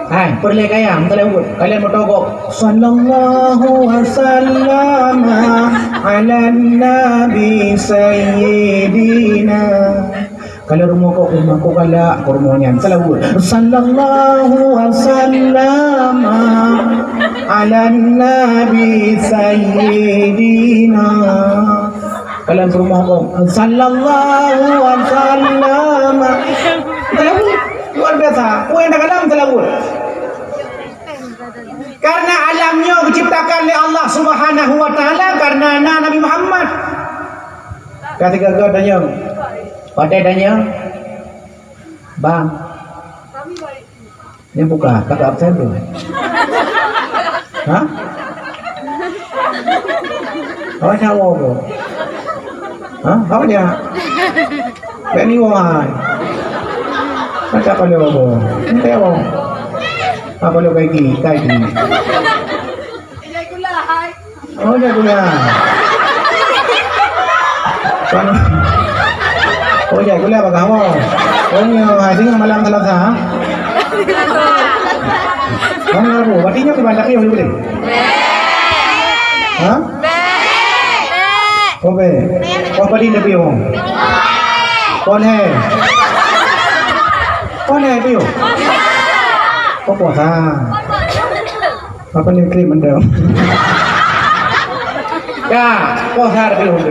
Hai, peureulée kaya meuseulaweuet. Kalian meutogob. Sallallahu wasallama ala nabi sayyidina. Kalau rumoh kok, rumoh kok galak, kok rumoh nyan. Salawat. Sallallahu wasallama ala nabi sayyidina. Kalau rumoh kok, sallallahu wasallama. Salawat. Luar biasa. Peue nyang takalam salawat. Karena alam nyoe diciptakan oleh Allah Subhanahu wa Taala karena na Nabi Muhammad. Ka sigaga tanyong. Patai tanyong. Bang. Nyan buka, kata absen tu. Ha? Awak nyawa apa? Ha? Awak nyak? Bek ni wahai. Macam apa dia apa? Entah apa. Apa dia kaiki? Kaiki. Oh, jak kuliah. Kan. Oh, jak kuliah bagaimana? Oh, ni hari ni malam Selasa, ha? Kan Rabu, berarti nyoe keuban tapi boleh. Ha? Oh, be. Oh, padi tapi oh. Kon hai. Kon hai piu. Oh, puasa. Apa ni krim mendam? Ka, poh sar piu tu.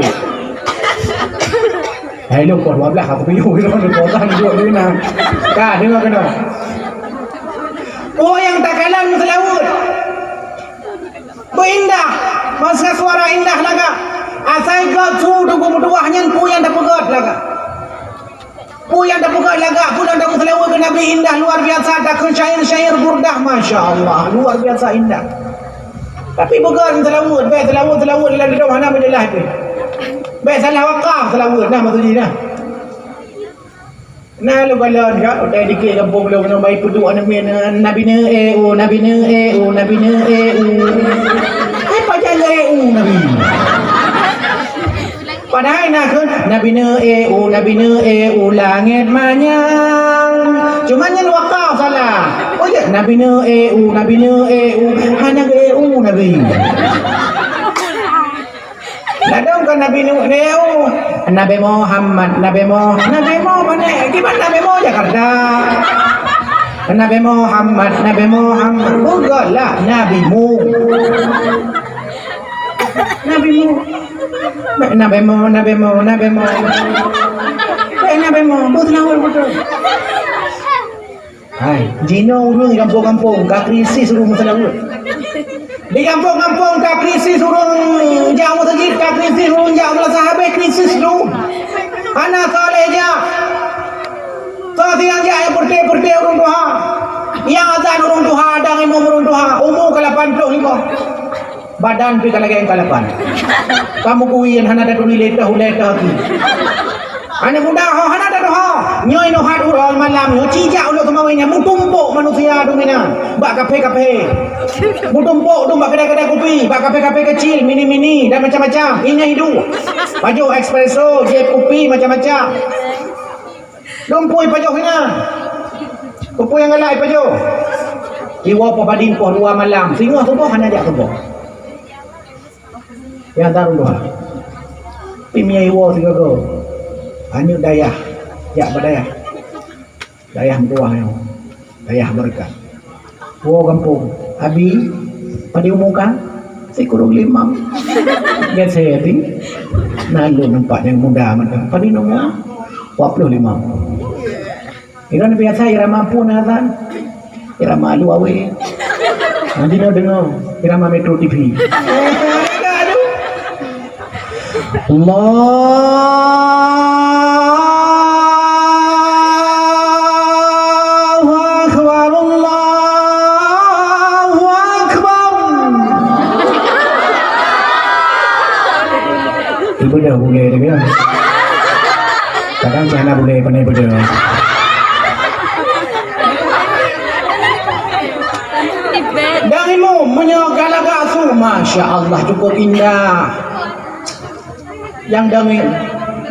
Hai lu poh dua belas aku piu gitu kan poh sar dua dua enam. Ka, dengar kena. Oh, nyang takalam seulaweuet. Beuindah, masa suara indah lagak. Asai geuh su tugu meutuwah nyan peue nyang tapeugöt lagak. Peue nyang tapeugah lagak, peue nyang tapeugah seulaweuet keu Nabi indah luar biasa, takheun syair-syair burdah, masya Allah, luar biasa indah. Tapi peugah seulaweuet, bèk seulaweuet-seulaweuet lam lidong hana meujeulaih pih. Bèk salah wakaf seulaweuet, nah maksud jih nah. Na lôn kalon ka, utai dikit gampông lôn, nyoe bai peuduek aneuk miet, "Nabi neu, eh, u, Nabi neu, eh, u, Nabi neu, eh, u." Eh, pajan lé u Nabi. Padahai na kheun, "Nabi neu, eh, u, Nabi neu, eh, u, langét manyang." Cuma nyan wakaf salah. Oh, ya, "Nabi neu, eh, u, Nabi neu, eh, u." Hana geu, eh, u Nabi. Ladôm ka Nabi Nuh lé, oh. Nabi Muhammad, Nabi Mo-, Nabi Mo mana? Kiban Nabi Mo Jakarta. Nabi Muhammad, Nabi Muhammad. Bukan lah, Nabi Mu. Nabi Mu. Nabi Mo, Nabi Mo, Nabi Mo. Eh, Nabi Mo, betul, betul. Hai, jinoe ureueng gampông-gampông ka krisis ureueng meuseulaweuet. Di gampông-gampông ka krisis ureueng jak meuseujid, ka krisis ureueng jak meulasah, habéh krisis tu. Hana saleh jak. Soe siang jak nyang peureute-peureute ureueng tuha. Nyang azan ureueng tuha, dang imum ureueng tuha, umu ka lapan ploh limong. Badan pih ka lagèe angka lapan. Kamoe kuwien hana taturi lé teuh ulèe teuh aki. Aneuk muda ho hana tatuho. Nyoe inoe hat uroe malam nyoe cijak ulôn teumawé nyan meutumpôk manusia dumina bak kafe-kafe. Meutumpôk dum bak kedai-kedai kupi, bak kafe-kafe kecil, mini-mini dan macam-macam. Ingat itu. Pajoh espresso, jép kupi macam-macam. Lumpui pajoh inan. Lumpui nyang galak pajoh. Iwoe poh padum poh dua malam, singoh suboh hana jak suboh. Nyang taru dua. Pih meunyo iwoe sigoe-goe. Aneuk dayah, jak bak dayah. Dayah meutuwah nyoe. Dayah beureukat. Woe gampông, "Abi, padum umu kah?" "Sikureueng limong." Geusé, "Abi, na lôn nampak nyang muda mantong." "Padum umu?" "Dua ploh limong." Iran biasa irama phon azan. Irama alu awe. Nanti deungoe irama Metro T V. Allahu Akbar, Allahu Akbar. Ibadah boleh dia. Kadang sana boleh pandai ibadah. Dang imum, meunyoe galak su, masya Allah, cukup indah. Nyang dang i-,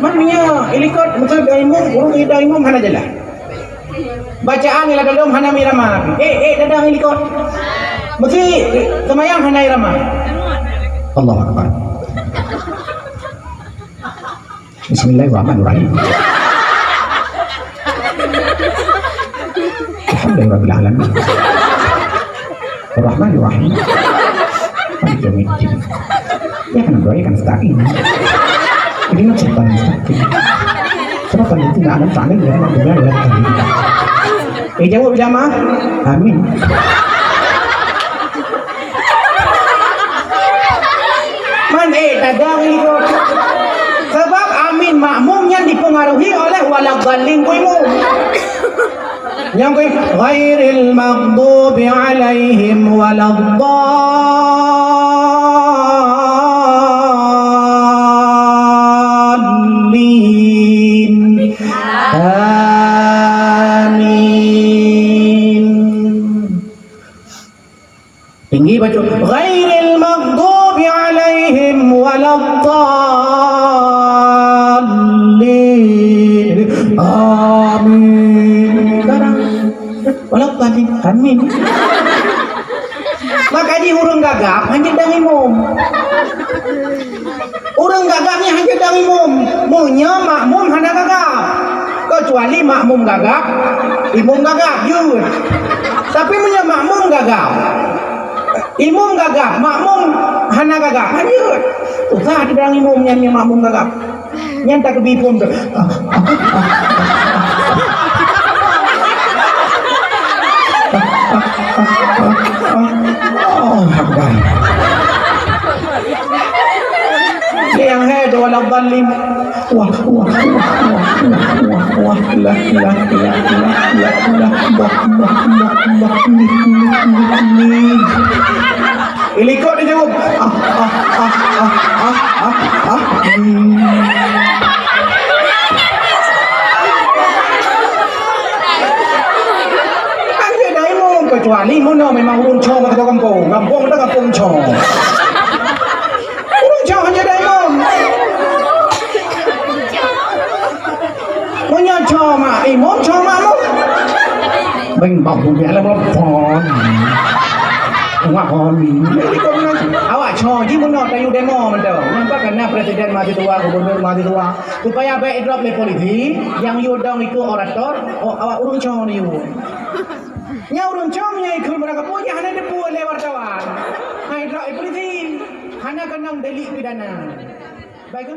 man meunyoe ilikot, meukeue dang imum, ureueng dang imum hana jeulaih. Bacaan ila dalam hana mirama. Eh, eh, dadang ilikot. Meusti seumayang hana irama. Allahu Akbar. Bismillahirrahmanirrahim. Alhamdulillahirabbil alamin. Arrahmanirrahim. Maliki yaumiddin. Iyyaka na'budu wa iyyaka nasta'in. Ihdinas siratal mustaqim. Siratal ladzina an'amta 'alaihim ghairil maghdubi 'alaihim waladdallin. Eh, jaweueb jamaah. Amin. Man, eh, tadang itu. Sebab amin makmum nyan dipengaruhi oleh waladdallin bui imum. Nyang kui, ghairil maghdubi 'alaihim waladdallin. Amin. Tinggi bacut, ghairil maghdubi 'alaihim waladdallin. Amin. Sekarang, waladdallin. Amin. Maka di ureueng gagap, hanya dang imum. Ureueng gagap nyan hana dang imum. Meunyoe makmum hana gagap. Keucuali makmum gagap, imum gagap, jeuet. Tapi meunyoe makmum gagap, imum gagap, makmum hana gagap, kan jeuet. Susah dang imum nyan, nyan makmum gagap. Nyan takbir phon tu. Allahu Akbar. Nyang hai tu wala dhalim. Wah, wah, wah, wah, wah, wah, wah, lah, lah, lah, bah, bah, bah, bah, nih, nih, nih, nih. Ilikot dijawab. Ah, ah, ah, ah, ah, ah, ah. Hmm. Memang ureueng cong lam gampông, gampông dah gampông cong. Ureueng cong hana demo. Meunyoe cong mak imum, cong mak mum. Beng bak bumiak lam phon. Wah, phon. Awak cong jih meunoe tayue demo mantong. Nampak kan na presiden mahasiswa, gubernur mahasiswa. Supaya bèk idrop lé polisi, nyang yue dong ikôt orator, oh, awak ureueng cong yue. Nyan ureueng cong nyang ikheun meuraka peue nyang hana teupeue lé wartawan. Hai droe polisi, hana keunong delik pidana. Baik ke?